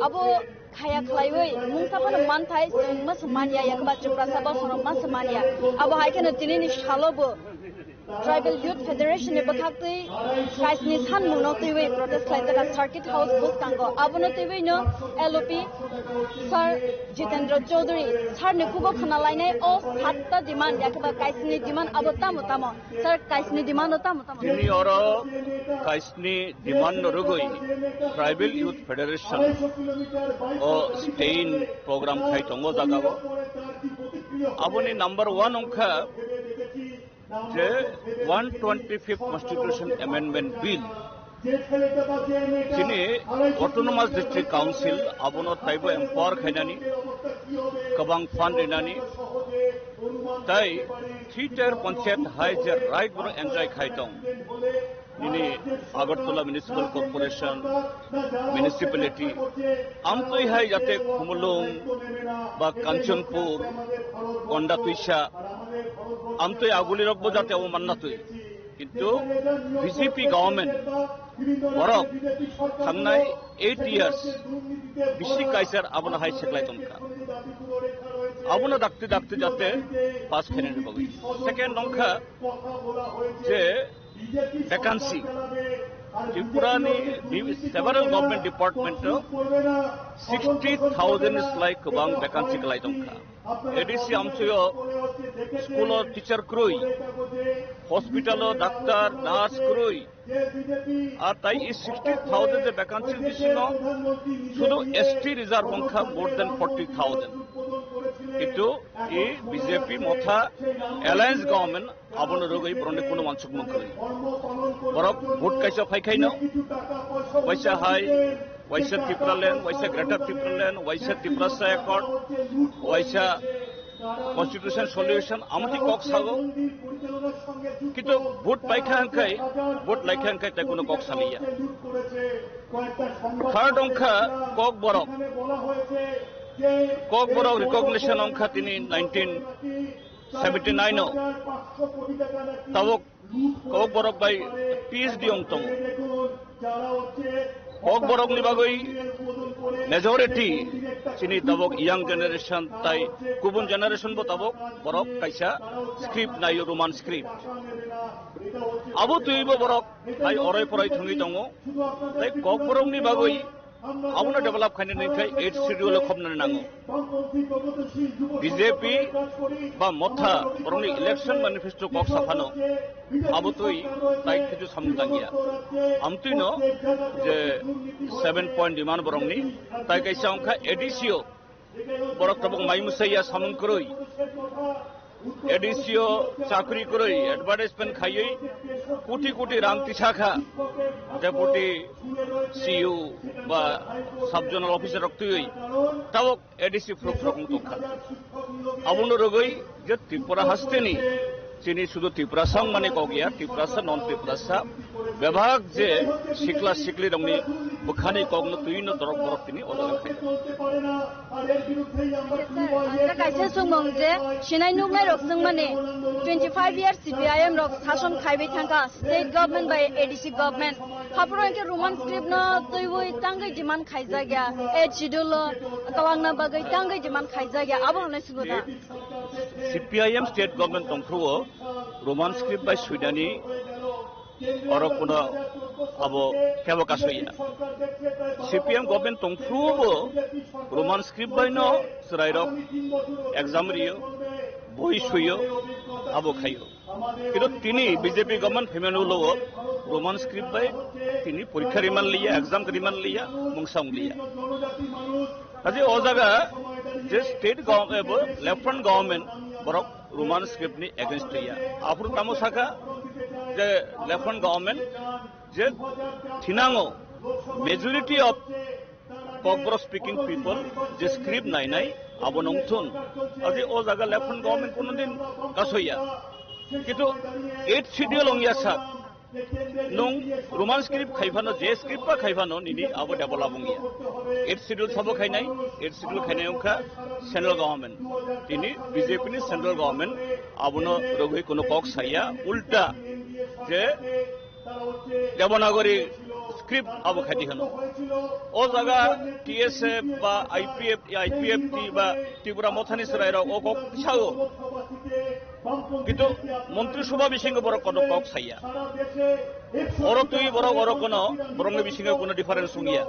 Abo khaya khlaiwi mungsa phano manthai chwng ma se manya, yakhe ba Tiprasa bosongno ma se manya. Abo hai kheno tinini salo bo Tribal Youth Federation ni bwkhaktwi kaisni sanmungno twiwi protest khlaijak Circuit House bwskango. Abono twiwino L O P Sir Jitendra Chaudhary sir ni khugo khna lainai o satta demand, yakhe ba kaisni demand abo tamo tamo? Sir, kaisni demand o tamo tamo? Tini oro kaisni demand no rwgwi Tribal Youth Federation o stay-in program khai tongo jagao. Aboni number one wngkha je one twenty-fifth Constitution Amendment Bill. Chini Autonomous District Council abono taibo empower khainani, kwbang fund rinani, tai three tier panchayat hai je right boro enjoy khai tong. Nini Agartala Municipal Corporation, municipality, amtwi hai jate Khumulwng ba Kanchanpur, Kondatwisa, amtwi agulirokbo jate obo manna twi. Kintu B J P government borok thangnai eight years bisi kaisar abono hai seklai tongkha. Abono dakti dakti jate pass khainani bagwi. Second wngkha je vacancy. Tripura ni di-, several government department o sixty thousand slai kwbang vacancy kwlai tongkha. A D C amchoi o school o teacher kwrwi, hospital o doctor, nurse kwrwi. Ar tai i sixty thousand je vacancy bisingo sudu S T reserve wngkha more than forty thousand. Kintu i B J P Motha alliance government abono rwgwi borokni kuno wansukmung kwrwi. Borok vote kaisa phaikhaino, waisa hai Waisa Tipraland, waisa Greater Tipraland, waisa Tiprasa Accord, waisa Constitution solution, amati kok sago. Kintu vote paikha hwnkhe, vote laikha hwnkhe tei kuno kok saliya. Third wngkha Kokborok. Kokborok recognition wngkha tini nineteen seventy nine o. Tabuk Kokborok bai P H D wng tongo. Kokborokni bagwi majority chini tabuk young generation tai kubun generation bo tabuk borok kaisa script naio, Roman script. Abo twibo borok hai oroi poroi thwngwi tongo. Tai Kokborokni bagwi abono develop khainani khe eighth schedule o khobnani nango. B J P ba Motha borokni election manifesto kok saphano abo twi tai kichu samung tangya. Amtwino je seven point demand borokni tai kaisa wngkha A D C o borok tabuk mai mwsaiya samung kwrwi. A D C o chakri kwrwi, advertisement khaiwi koti koti rang tisakha deputy C E O ba sub zonal officer rok twiwi tabuk A D C proof rok wng tongkha. Abono rwgwi je Tripura hasteni chini sudu Tiprasa wngmani kok ya, Tiprasa non Tiprasa bebak je sikla sikli rokni bwkhani kokno twino dorok borok tini o jaga khaikha. Sir, ang ta kaisa sungmung je sinai nuknai rok swngmani twenty five years C P I M rok sason khaibai thangkha state government bai A D C government. Haphuru hwnkhe Roman script no twiwi tangwi demand khaijakya, eighth schedule o twlangna bagwi tangwi demand khaijakya, abo hwnwi swngwta. C P I M state government tongphuru o Roman script bai swinani oro kuno abo kebo kasoya. C P M government tongphuru bo Roman script bai no chwrairok exam rio, boi suyo, abo khayo. Kintu tini B J P government phaimani ulo o Roman script bai tini porikha riman liya, exam riman liya, mungsa wng liya. Kaje o jaga je state gov-, eh, bo-, lieutenant government borok Roman script ni against ya. Aphuru tamo saka je lieutenant government je thinango majority of Kokborok speaking people je script nainai abo nongthun. Kaje o jaga lieutenant government kono din kasoya. Kintu eighth schedule ongya sak. Nung Roman script khai phano, je script ba khai phano, nini abo develop wngya. Eighth schedule sabo khainai, eighth schedule khainai wngkha central government. Tini B J P ni central government abono rogwi kono kok saya, ulta je Devanagari script abo khaidi hano. O jaga T S F ba I P F, I P F T ba Tripura Mothani chwrairok o kok sao. Kintu Montri Sobha bisingo borok kono kok saya. Oro twi borok oro kono borokni bisingo kono difference wngya.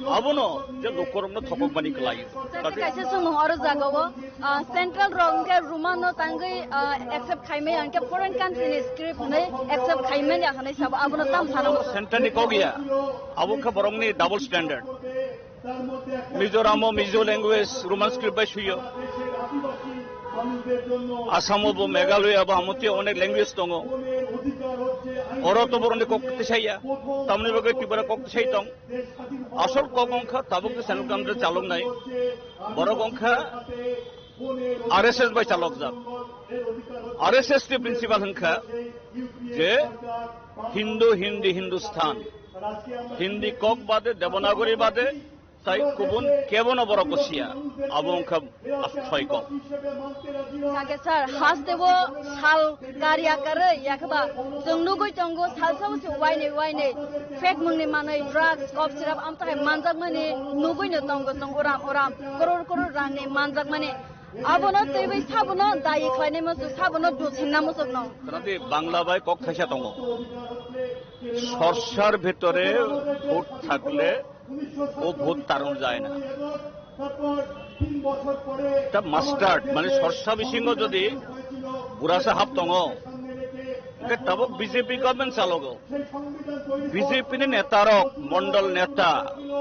Abono je lukurokno thokokmani kwlai. Sir, kaisa sungmung oro jaga o, ah, central rok hwnkhe Roman no tangwi, ah, accept khaimaya hwnkhe foreign country ni script hwnwi accept khaimaya hwnwi sabo abono tam sana. Central ni kok ya. Abo khe borokni double standard. Mizoram o Mizo language Roman script bai suyo. Assam o bo Meghalaya bo amotwi onek language tongo. Oro to borokni kok tisaiya. Tamni bagwi Tripura kok tisai tong. Asol kok wngkha tabuk central government chaloknai. Borok wngkha R S S bai chalokjak. R S S ni principle wngkha je Hindu, Hindi, Hindustan. Hindi kok bade, Devanagari bade, tai kubun kebono borok bo siya. Abo wngkha asthoi kok. Kake sir, haste bo sal kari akarwi, yakhaba chwng nugwi tongo, salsa usi wainwi wainwi fake mungni manwi, drugs, cough syrup, amtwkhai manjakmani nugwino tongo chwng uram uram, crore crore rangni manjakmani. Abono twiwi sabono dayi khlainai muchuk, sabono dusingna muchukno. Kanadi Bangla bai kok thaisa tongo. সর্ষার ভেতরে ভূত থাকলে ও ভূত তাড়ানো যায় না। এটা মাস্টার্ড, মানে সর্ষা বিসিঙ্গ যদি বুড়াসা হাফ তঙ, এটা tabuk B J P government chalogo. B J P ni netarok, mondol neta,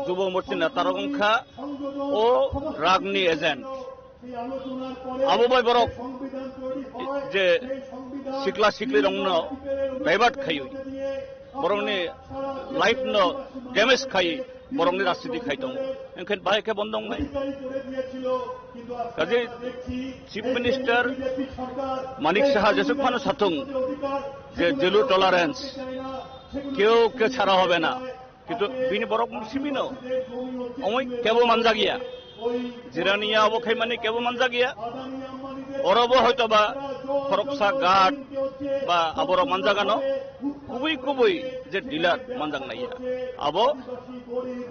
যুব মোর্চা netarok wngkha o drug ni agent. Abo bai borok je sikla sikli rokno divert khaiwi, borokni life no damage khaiwi, borokni rajniti khai tongo. Engkhe bahai khe bondo wngnai. Kaje Chief Minister Manik Saha jesuk phano sathung je zero tolerance, keu ke chhara hobe na. Kintu bini borok simi no. Omoi kebo manjak ya. Jirania abo khaimani kebo manjak ya. Orobo hoito ba khoroksa guard ba aborok manjak ano. Kubui kubui je dealer manjak nai ya. Abo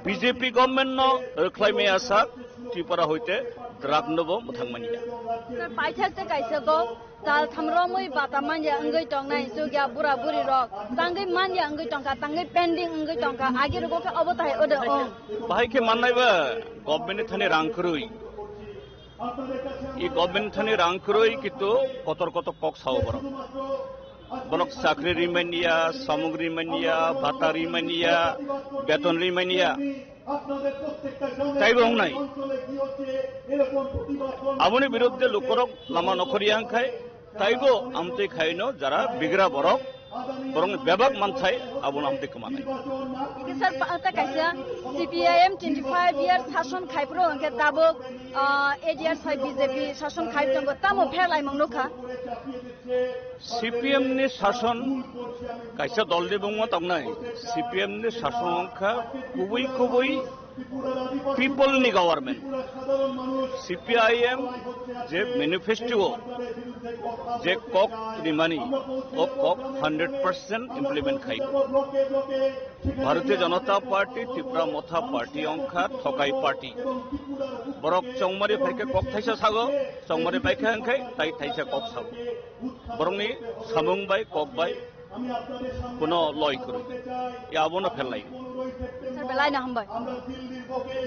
B J P government no rwkhlai maya sak Tripura hoite drug no bo mwthang mani ya. Sir, paithak te kaisa kok. Tal thamromwi bata manya wngwi tongnai, chukya bura buri rok tangwi manya wngwi tongkha, tangwi pending wngwi tongkha, agi rogo khe obo tahai odo ong. Bahai khe mannai ba government ni thani rang kwrwi. I government ni thani rang kwrwi kintu kotor kotor kok sao borok. Borok chakri rimania, samung rimania, bata rimania, beton rimania. Taibo wngnai. Aboni biruddhe lukorok lama nokhorya wngkhai, taibo amtwi khaino jara bigra borok, borokni bebak manthai abono amtwi kwmanai. Sir, pa-, ta kaisa C P I M twenty five year sason khai phuru hwnkhe tabuk, ah, eight years hai B J P sason khai tongo, tamo pherlaimung nukha? C P M ni sason kaisa dol ni bungma tongnai. C P M ni sason wngkha kubui kubui people ni government. C P I M je manifesto je kok rimani, o kok hundred percent implement khai. Bharatiya Janata Party, Tipra Motha Party wngkha thokai party. Borok chongmari phaikhe kok thaisa sago, chongmari paikha wngkhai tai thaisa kok sago. Borokni samung bai kok bai kuno loi kwrwi. Ya abono pherlai. Sir, belai no hambai.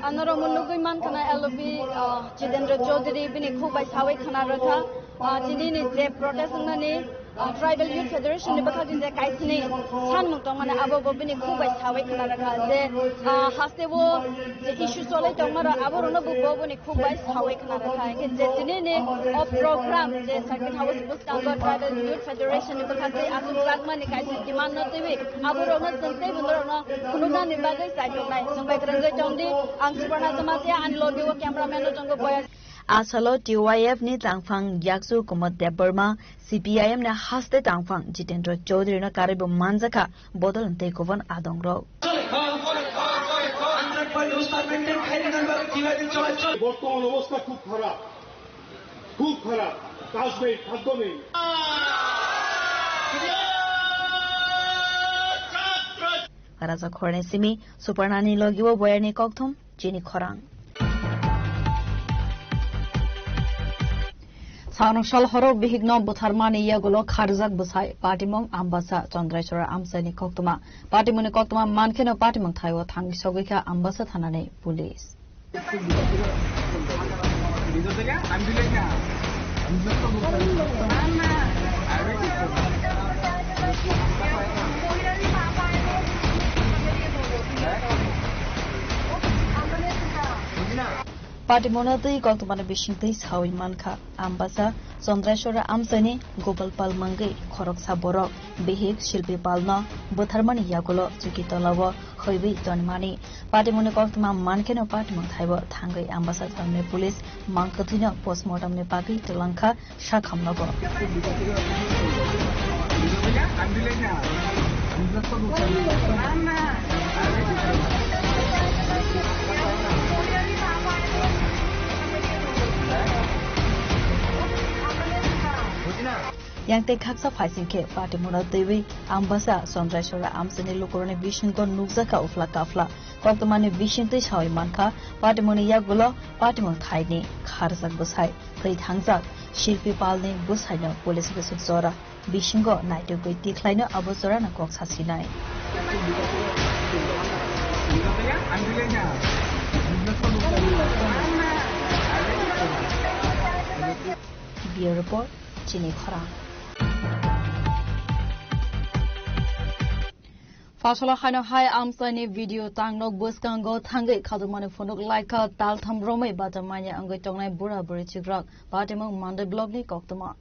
Ano romo nugui man khana L O B, ah, Jitendra Chaudhary bini khuk bai sawi khana rwkha. Ah, tini ni je protest wngnani, ah, Tribal Youth Federation ni bwkhak ni je kaisini sanmung tongmani abo bo bini khuk bai sawi khana rwkha je, ah, haste o je issue cholai tongmaro abo rono bo bo boni khuk bai sawi khna rwkha. Hingkhe je tini ni o program je Circuit House bwskango Tribal Youth Federation ni bwkhak tei aswk jakmani kaisa demand no twiwi aborokno chwng tei borokno phunuknani bagwi chaitongnai. Chwng bai kwrwngwi tongdi, ang Suparna Jamatia, ani logi o cameraman no tongo Boya. Asalo T Y F ni tangphang yakchu Kumud Debbarma, C P I M ni haste tangphang Jitendra Chaudhary no karwi bo manjakha bodol tei kubun adongrok. বর্তমান অবস্থা খুব খারাপ, খুব খারাপ। কাজ নেই, খাদ্য নেই। Raja Khorni simi Suparnani logi o Boyani kokthum chini khorang. Sangrong sal horok bihikno butharmani yagulo kharjak bwsai patimung Ambasa Chandraiswara Amchaini koktwma. Patimungni koktwma mankheno patimung thaio thangwi sogwikha Ambasa thanani police. Patimungno twi koktwmani bisingtwi sawi mankha, Ambasa Chandraiswara Amchaini Gopal Pal mungwi khoroksa borok, bihik Shilpi Palno butharmani yagulo chuki tolao hwiwi tonmani. Patimungni koktwma mankheno patimung thaibo thangwi Ambasa thanani police mangkwthwino postmortemni bagwi twlangkha. Sakhamno bo. Yang tei khaksa phaising khe patimungno twiwi Ambasa Chandraiswara Amchaini lukurokni bisingo nukjakha uphla kaphla. Koktwmani bisingtwi sawi mankha, patimungni yagulo patimung thaini kharjak bwsai thwi thangjak Shilpi Palni bwsaino police bwswk jora bisingo naitugwi tikhlaino abo jorano kok sasinai. Bureau Report, Chini Khorang. Phaisalo haino hai amchaini video tangnok bwskango thangwi khadumani phunuk laikha taltham romwi bata manya wngwi tongnai bura buri chikrok. Patimung Monday Vlog ni koktwma.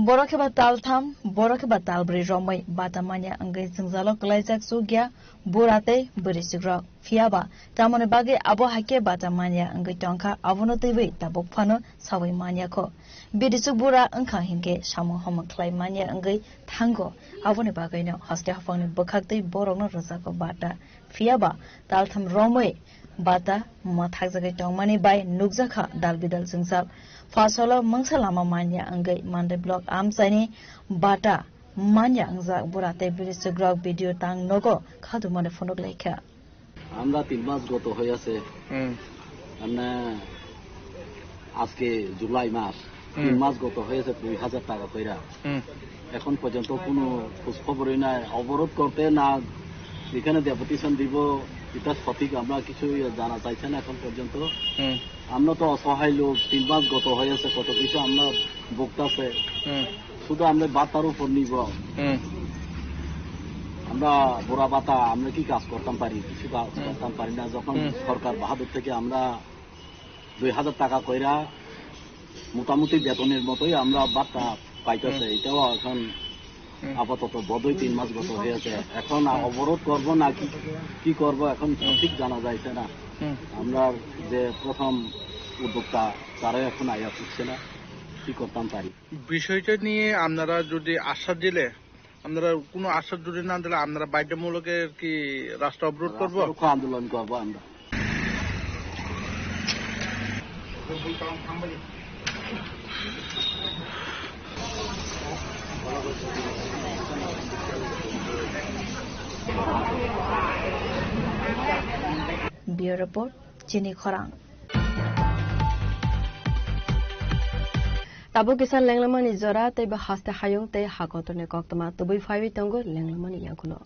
Borok khe ba tal tham, borok khe ba tal brwi romwi bata manya wngwi jwngjalo kwlaijak chukya bura tei bwrwichukrok. Phiya ba tamoni bagwi abo hai khe bata manya wngwi tongkha, abono twiwi tabuk phano saui manya kho. Bwrwichuk bura wngkha hinkhe samung homung khlai manya wngwi thango, aboni bagwino hoste hophangni bwkhak twi borokno rwjago bata. Phiya ba taltham romwi bata mwthakjagwi tongmani bai nukjakha dal bidal jwngjal. Phasalo mungsa lama manya wngwi Mandai block amchaini bata manya wngjak bura tei bwrwichukrok video tang nogo khatumani phunuk laikha. আমরা তিন মাস গত হয়ে আছে। হুম। মানে আজকে জুলাই মাস, হুম। তিন মাস গত হয়েছে দুই হাজার টাকা কইরা। হুম। এখন পর্যন্ত কোনো খোঁজ খবরই নাই। অবরোধ করতে না, এখানে ডেপুটেশন দিব, এটা সঠিক আমরা কিছু ইয়ে জানা চাইছে না এখন পর্যন্ত। হুম। আমরা তো অসহায় লোক, তিন মাস গত হয়েছে, কত কিছু আমরা ভুগতাছে। হুম। শুধু আমরা বাতার উপর নির্ভর। হুম। আমরা বুড়া বাতা, আমরা কি কাজ করতাম পারি? কিছু কাজ হুম। করতাম পারি না। যখন হুম। সরকার বাহাদুর থেকে আমরা দুই হাজার টাকা কইরা মোটামুটি বেতনের মতোই আমরা বার্তা পাইতেছে। হুম। এটাও এখন হুম। আপাতত বোধহয় তিন মাস গত হয়েছে। এখন হুম। অবরোধ করব না কি, কি করব এখন হুম। সঠিক জানা যাইছে না। হুম। আমরা যে প্রথম উদ্যোক্তা, তারাও এখন আয়া উঠছে না। কি করতাম পারি? বিষয়টা নিয়ে আপনারা যদি আশ্বাস দিলে, আপনারা কোনো আশ্বাস যদি না দিলে, আপনারা বাধ্যতামূলক কি রাস্তা অবরোধ করব? রাস্তা রোকো আন্দোলন করব আমরা। Bureau Report, Chini Khorang. Tabuk kisa lenglamani jora tei bo haste hayung tei hakotorni koktwma tubui phaiwi tongo lenglamani yagulo.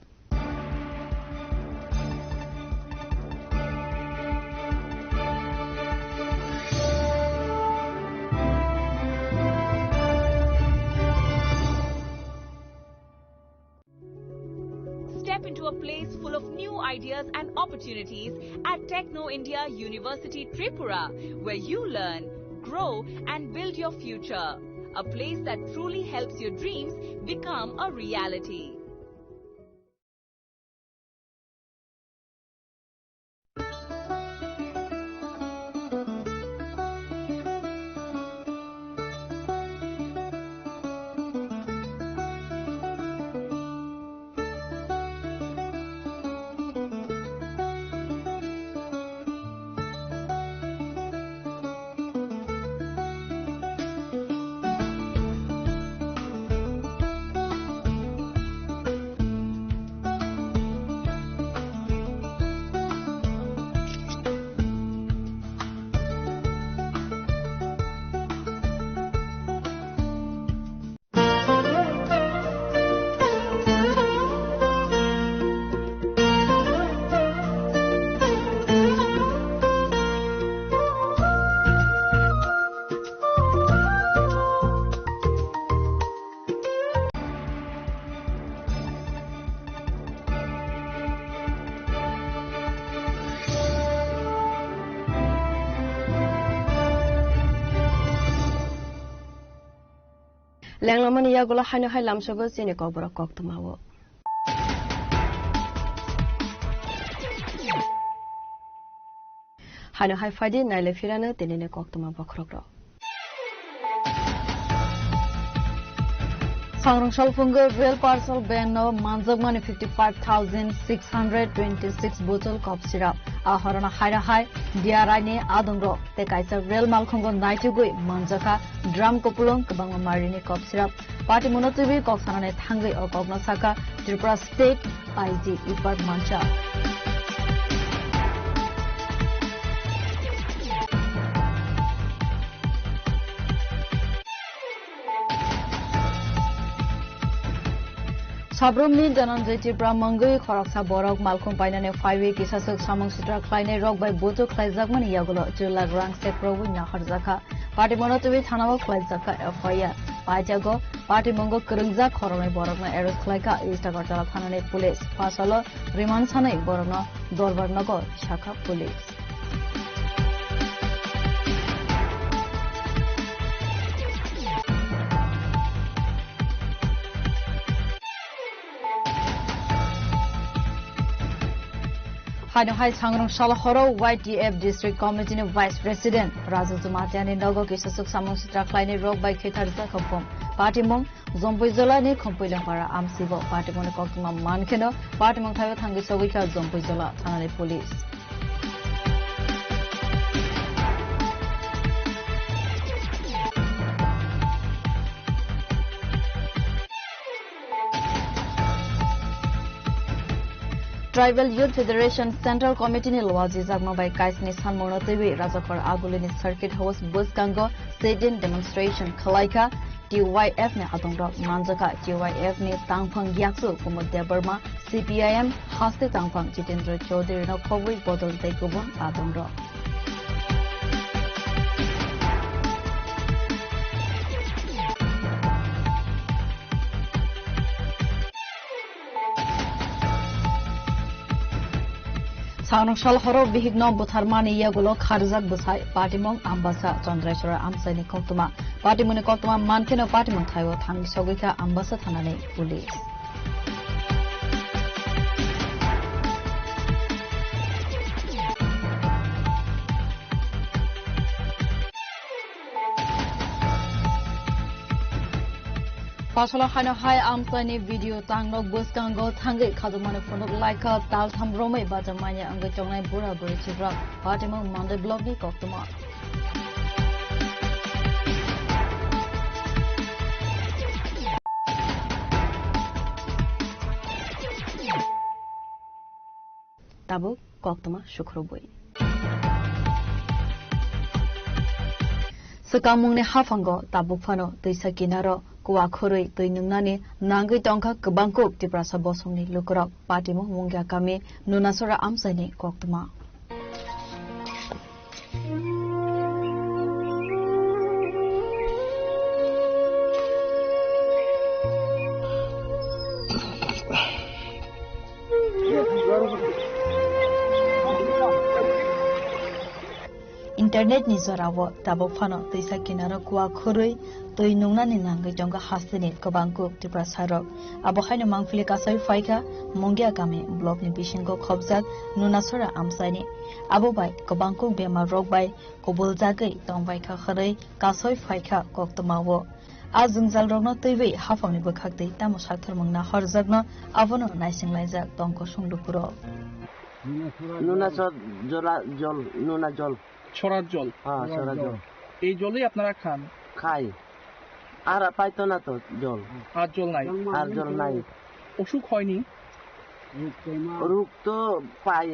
Step into a place full of new ideas and opportunities at Techno India University Tripura, where you learn, grow, and build your future. A place that truly helps your dreams become a reality. Lenglamani yagulo haino hai lamsogo chini kokborok koktwmao. Haino hai phaidi naile phirano tinini koktwma bokhorokrok. Sangrong salphungo rail parcel van no manjakmani fifty five thousand six hundred twenty six bottle cough syrup. A horona haino hai D R I ni adongrok tei kaisa rail malkhungo naitugwi manjakha drum kupulung kwbangma marini cough syrup. Party mono twiwi kok sanani thangwi o kokno sakha Tripura State I G Ipak Mancha. Sabrumni Dhananjay Tripura mungwi khoroksa borok malkhung painani phaiwi kisaswk samung sitra khlainai rok bai buchuk khlaijakmani yagulo chwlak rang sekrobwi naharjakha. Party mono twiwi thanao khlaijakha F I R. Paijago, patimungo kwrwngjak khoroknwi borokno arrest khlaikha East Agartala thanani police. Phasalo remand sanwi borokno Dorbar nogo sakha police. Haino hai sangrong sal horo Y T F District Committee ni Vice President Raju Jamatia ni nogo kisa suk samung sitra khlaini rok bai khitharjak khopum. Patimung Jompuijola ni Khompuilongpara amsibo patimung ni koktwma mankheno patimung thaio thangwi sogwi kha Jompuijola thanani police. Tribal Youth Federation Central Committee ni luajijakma bai kaisni sanmungno twiwi Rajakhor Agulini Circuit House bwskango sit-in demonstration khwlaikha T Y F ni adongrok. Manjakha T Y F ni tangphang yaksu Kumud Debbarma, C P I M haste tangphang Jitendra Chaudhary no khobwi bodol tei kubun adongrok. Sangrong sal horo bihikno butharmani yagulo kharjak bwsai patimung Ambasa Chandraiswara amchaini koktwma. Patimungni koktwma mankheno patimung thaio thangwi sogwi kha Ambasa thanani police. Pasala haino hai amchaini video tangnok bwskango thangwi khajokmani phunuk laikha taltham romwi bacham manya wngwi tongnai bura buri chibrok. Patimung Monday Vlog ni koktwma. Tabuk koktwma sukhurubui. Swkangmungni haphango tabuk phano twisa kinaro kuwa khurui twi nungnani nangwi tongkha kwbangkuk Tiprasa bosongni lukurok. Patimung Mungia kami Nunasora amchaini koktwma. Internet ni jorao tabuk phano twisa kinaro kuwa khurui twi nungnani nangwi tongo hasteni kwbangkuk Tiprasa rok. Abo haino mangpili kasai phaikha Mungia kami block ni bisingo khobjak Nunasora amchaini. Abo bai kwbangkuk bemar rok bai kubuljagwi tongbaikha hwnwi kasoi phaikha koktwmao. A jwngjalrokno twiwi haphangni bwkhaktwi tamo sakthormung nahorjakno abono naisinglaijak tongkosong lukurok. Nunasor jola jol, nuna jol. ছড়ার জল। হ্যাঁ, ছড়ার জল। এই জলই আপনারা খান? খাই। আর পাইতো না তো জল। আর জল নাই? আর জল নাই। অসুখ হয়নি? রোগ তো পাই।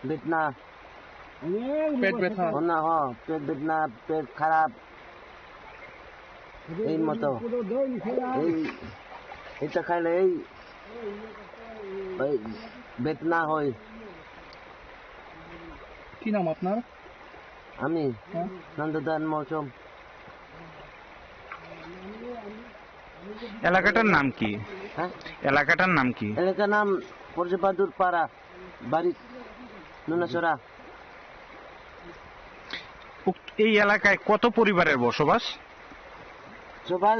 বেদনা। পেট ব্যথা। না, হ, পেট বেদনা, পেট খারাপ। এই মতো। এই, এটা খাইলে এই, এই বেদনা হয়। কি নাম আপনার? আমি হ্যাঁ? নন্দদান মৌসুম। এলাকাটার নাম কি? হ্যাঁ? এলাকাটার নাম কি? এলাকার নাম পরশুবাদুর পাড়া, বাড়ি নুনাছড়া। উক্ত-, এই এলাকায় কত পরিবারের বসবাস? সবাই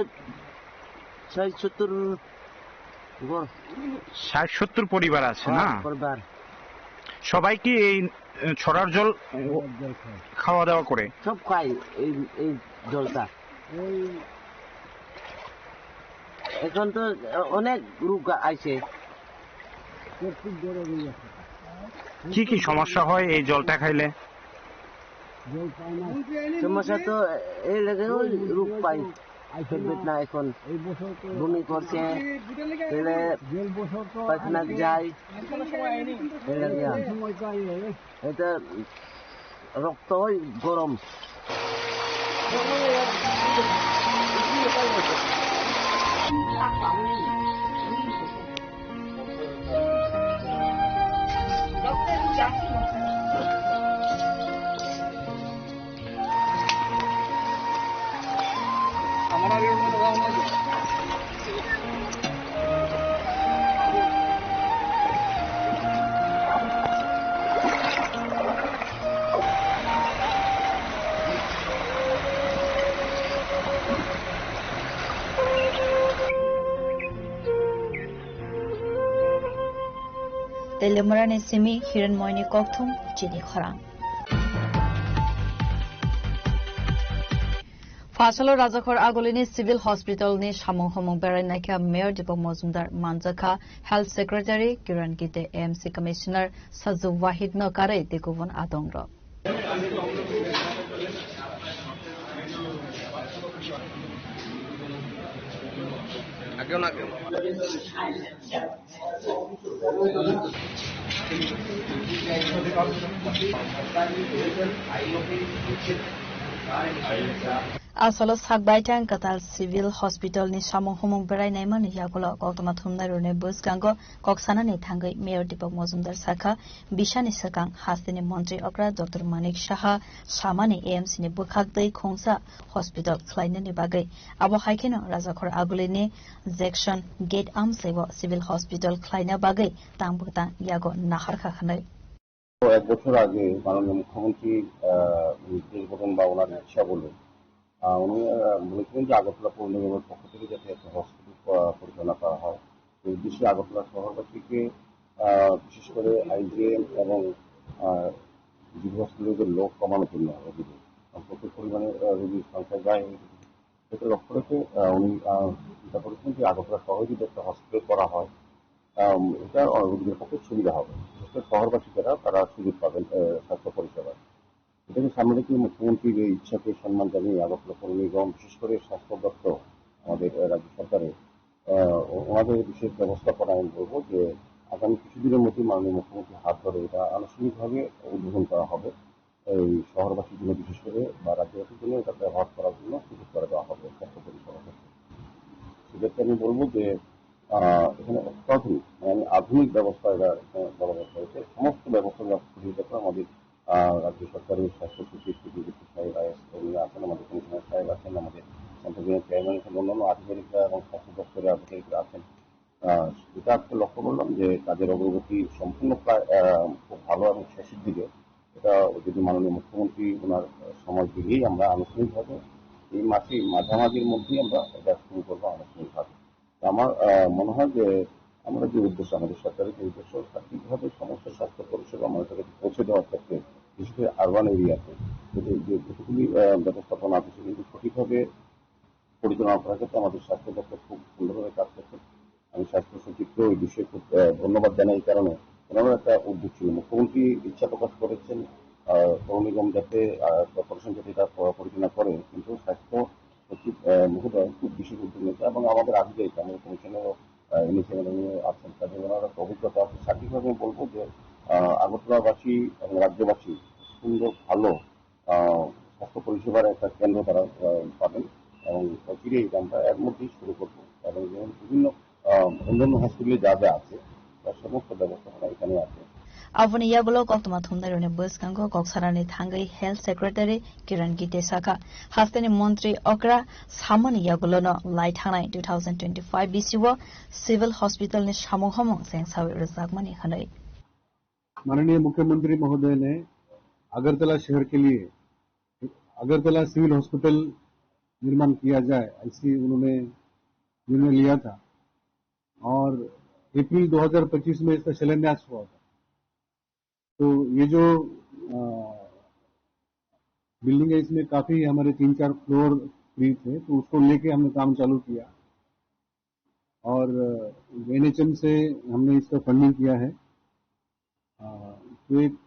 ষাট সত্তর ঘর। ষাট সত্তর পরিবার আছে, হ্যাঁ, না? পরিবার। সবাই কি এই, এ, ছড়ার জল খাওয়া দাওয়া করে? সব খাই এই, এই জলটা। এখন তো অনেক রোগ আইছে। কি কি সমস্যা হয় এই জলটা খাইলে? সমস্যা তো এই লাগে, ওই রোগ পাই, পেট বেদনা এখন, বমি করছে, তাহলে পায়খানা যাই, এই লাগে। এটা রক্ত হয় গরম। Teliamurani simi Hiranmoyni kokthum chini khorang. Phasalo Rajakhor Agulini Civil Hospital ni samung humung berai naikha Mayor Deepak Mojumdar, manjakha Health Secretary Kiran Gite, A M C Commissioner Sajid Wahid no karwi tei kubun adongrok. Asolo sak baithang kwtal Civil Hospital ni samung humung berai naimani yagulo koktwma thumnai rwni bwskango kok sanani thangwi Mayor Deepak Mojumdar sakha, bisani swkang hasteni montri okra Doctor Manik Saha samani A M C ni bwkhak twi khungsa hospital khlainani bagwi. Abo hai kheno Rajakhor Agulini Junction Gate amsaibo Civil Hospital khlaina bagwi tang bwtang yago naharkha hwnwi. তো এক বছর আগে মাননীয় মুখ্যমন্ত্রী, আহ, নির্দেশ দেন বা ওনার ইচ্ছা বলে, আহ, উনি, আহ, বলেছিলেন যে আগরতলা পৌর নিগমের পক্ষ থেকে যাতে একটা হসপিটাল প-, পরিচালনা করা হয়। এই উদ্দেশ্যে আগরতলা শহরবাসীকে, আহ, বিশেষ করে আইজিএম এবং, আহ, জিবি হসপিটালের লোড কমানোর জন্য রোগীদের, কারণ প্রচুর পরিমাণে, আহ, রোগীর সংখ্যা যায়। সেটা লক্ষ্য রেখে, আহ, উনি, আহ, চিন্তা করেছেন যে আগরতলা শহরে যদি একটা হসপিটাল করা হয়, আম, এটা, আহ, রোগীদের পক্ষে সুবিধা হবে। বিশেষ করে শহরবাসী যারা, তারা সুযোগ পাবেন, আহ, স্বাস্থ্য পরিষেবার। এটাকে সামনে রেখে মুখ্যমন্ত্রীর এই ইচ্ছাকে সম্মান জানিয়ে আগরতলা পৌর নিগম, বিশেষ করে স্বাস্থ্য দপ্তর, আমাদের, আহ, রাজ্য সরকারের, আহ, ও-, ওনাদের বিশেষ ব্যবস্থাপনা আমি বলবো যে আগামী কিছুদিনের মধ্যে মাননীয় মুখ্যমন্ত্রীর হাত ধরে এটা আনুষ্ঠানিকভাবে উদ্বোধন করা হবে। এই শহরবাসীর জন্য বিশেষ করে বা রাজ্যবাসীর জন্য এটা ব্যবহার করার জন্য সুযোগ করে দেওয়া হবে স্বাস্থ্য পরিষেবা ক্ষেত্রে। সেক্ষেত্রে আমি বলবো যে, আহ, এখানে অত্যাধুনিক, মানে, আধুনিক ব্যবস্থা এটা এখানে ব্যবহার করা হয়েছে। সমস্ত ব্যবস্থা যা-, যাতে আমাদের, আহ, রাজ্য সরকারের স্বাস্থ্য সচিব, সচিব সাহেব, আইএস উনি আছেন, আমাদের কমিশনার সাহেব আছেন, আমাদের সেন্ট্রাল জেলা চেয়ারম্যান আছেন, অন্যান্য আধিকারিকরা এবং স্বাস্থ্য দপ্তরের আধিকারিকরা আছেন। আহ, এটা আজকে লক্ষ্য করলাম যে কাজের অগ্রগতি সম্পূর্ণ প্রায়, আহ, খুব ভালো এবং শেষের দিকে। এটা যদি মাননীয় মুখ্যমন্ত্রী ওনার সময় দিলেই আমরা আনুষ্ঠানিকভাবে এই মাসেই মাঝামাঝির মধ্যেই আমরা এটা শুরু করবো আনুষ্ঠানিকভাবে। তো আমার, আহ, মনে হয় যে আমরা যে উদ্দেশ্য, আমাদের সরকারের যে উদ্দেশ্য, সঠিকভাবে সমস্ত স্বাস্থ্য পরিষেবা মানুষের কাছে পৌঁছে দেওয়ার ক্ষেত্রে, বিশেষ করে আরবান এরিয়াতে যে, যে যতগুলি, আহ, ব্যবস্থাপনা আছে, সেগুলি সঠিকভাবে পরিচালনা করার ক্ষেত্রে আমাদের স্বাস্থ্য দপ্তর খুব সুন্দরভাবে কাজ করছে। আমি স্বাস্থ্য সচিবকেও এই বিষয়ে খুব, আহ, ধন্যবাদ জানাই, এই কারণে ওনারও একটা উদ্যোগ ছিল। মুখ্যমন্ত্রী ইচ্ছা প্রকাশ করেছেন, আহ, পৌর নিগম যাতে, আহ, কর্পোরেশন যাতে এটা প-, পরিচালনা করে, কিন্তু স্বাস্থ্য সচিব, আহ, মহোদয় খুব বিশেষ উদ্যোগ নিয়েছে এবং আমাদের আধিকারিক, আমাদের কমিশনারও, আহ, এনেছেন এবং উনি আছেন, কাজে ওনার একটা অভিজ্ঞতা আছে। সার্বিকভাবে আমি বলবো যে, আহ, আগরতলাবাসী এবং রাজ্যবাসী সুন্দর, ভালো আহ, স্বাস্থ্য পরিষেবার একটা কেন্দ্র তারা, আহ, পাবেন এবং অচিরেই এটা আমরা এর মধ্যেই শুরু করব এবং যেমন বিভিন্ন, আহ, অন্যান্য হসপিটালে যা যা আছে, তার সমস্ত ব্যবস্থাপনা এখানে আছে। Aboni yagulo koktwma thumnairokni bwskango kok sanani thangwi Health Secretary Kiran Gite sakha, hasteni montri okra samani yagulono lai thangnai two thousand twenty-five bisio Civil Hospital ni samung hamung chengsawi rwjakmani hwnwi. माननीय मुख्यमंत्री महोदय ने अगरतला शहर के लिए Agartala civil hospital निर्माण किया जाए, ऐसी उन्होंने निर्णय लिया था और अप्रैल दो हज़ार पच्चीस में इसका शिलान्यास हुआ था। तो ये जो, अ, बिल्डिंग है, इसमें काफ़ी हमारे तीन चार फ्लोर फ्री थे, तो उसको लेके हमने काम चालू किया। और, अ, एनएचएम से हमने इसका फंडिंग किया है। अ, तो एक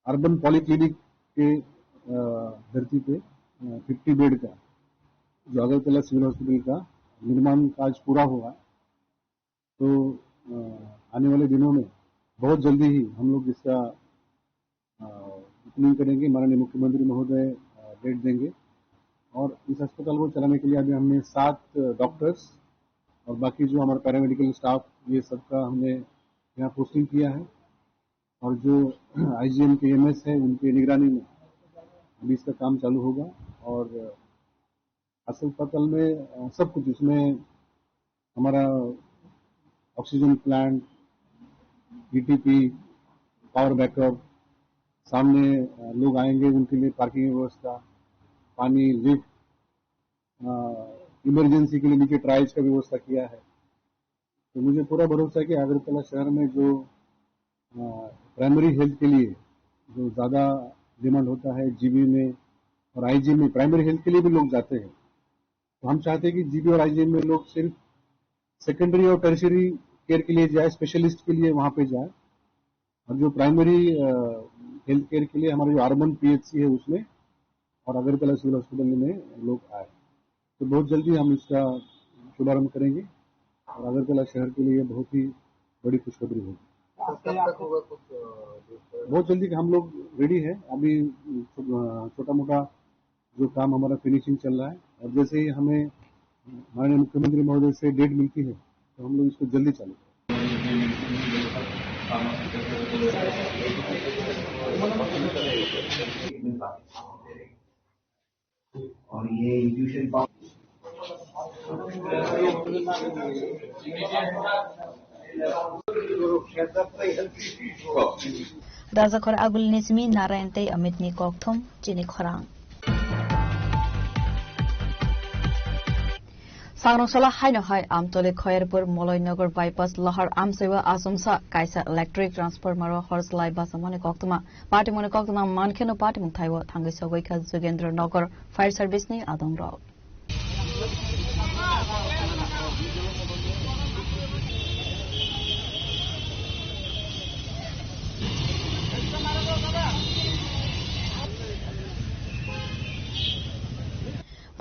अर्बन पॉलीक्लिनिक के, अ, धरती पे, अ, फिफ्टी बेड का, जो अगरतला सिविल हॉस्पिटल का निर्माण कार्य पूरा हुआ, तो, अ, आने वाले दिनों में बहुत जल्दी ही हम लोग इसका, अ, ओपनिंग करेंगे। माननीय मुख्यमंत्री महोदय, अ, डेट देंगे और इस अस्पताल को चलाने के लिए अभी हमने सात डॉक्टर्स और बाकी जो हमारा पैरामेडिकल स्टाफ, ये सबका हमने यहाँ पोस्टिंग किया है और जो आईजीएम के एमएस है, उनके निगरानी में अभी इसका काम चालू होगा और अस्पताल में, अ, सब कुछ इसमें हमारा oxygen plant, ETP, power backup, सामने, अ, लोग आएंगे, उनके लिए पार्किंग की व्यवस्था, पानी, लिफ्ट, अ, इमरजेंसी के लिए नीचे ट्राइज का व्यवस्था किया है। तो मुझे पूरा भरोसा है कि अगरतला शहर में जो प्राइमरी हेल्थ के लिए जो ज़्यादा डिमांड होता है जीबी में और आईजीएम में, प्राइमरी हेल्थ के लिए भी लोग जाते हैं। तो हम चाहते हैं कि जीबी और आईजीएम में लोग सिर्फ सेकेंडरी और टर्शियरी केयर के लिए जाए, स्पेशलिस्ट के लिए वहाँ पे जाए। और जो प्राइमरी हेल्थ केयर के लिए हमारे जो अर्बन पीएचसी है उसमें और अगरतला सिविल हॉस्पिटल में लोग आए। तो बहुत जल्दी हम इसका शुभारंभ करेंगे और अगरतला शहर के लिए बहुत ही बड़ी खुशखबरी होगी। बहुत जल्दी हम लोग रेडी है। अभी छो-, छोटा मोटा जो काम हमारा फिनिशिंग चल रहा है और जैसे ही हमें माननीय मुख्यमंत्री महोदय से डेट मिलती है तो हम लोग इसको जल्दी चालू करेंगे। Rajakhor agulini simi Narayan tei Amitni kokthum chini khorang. Sangrwngsala haino hai Amtoli Khoyerpur Moloinagar bypass Lahar amchaiwa achomsa kaisa electric transformer o hor chlai bachamani koktwma. Patimungni koktwma mankheno patimung thaibo thangwi sogwi kha Jogendra Nagar fire service ni adongrok.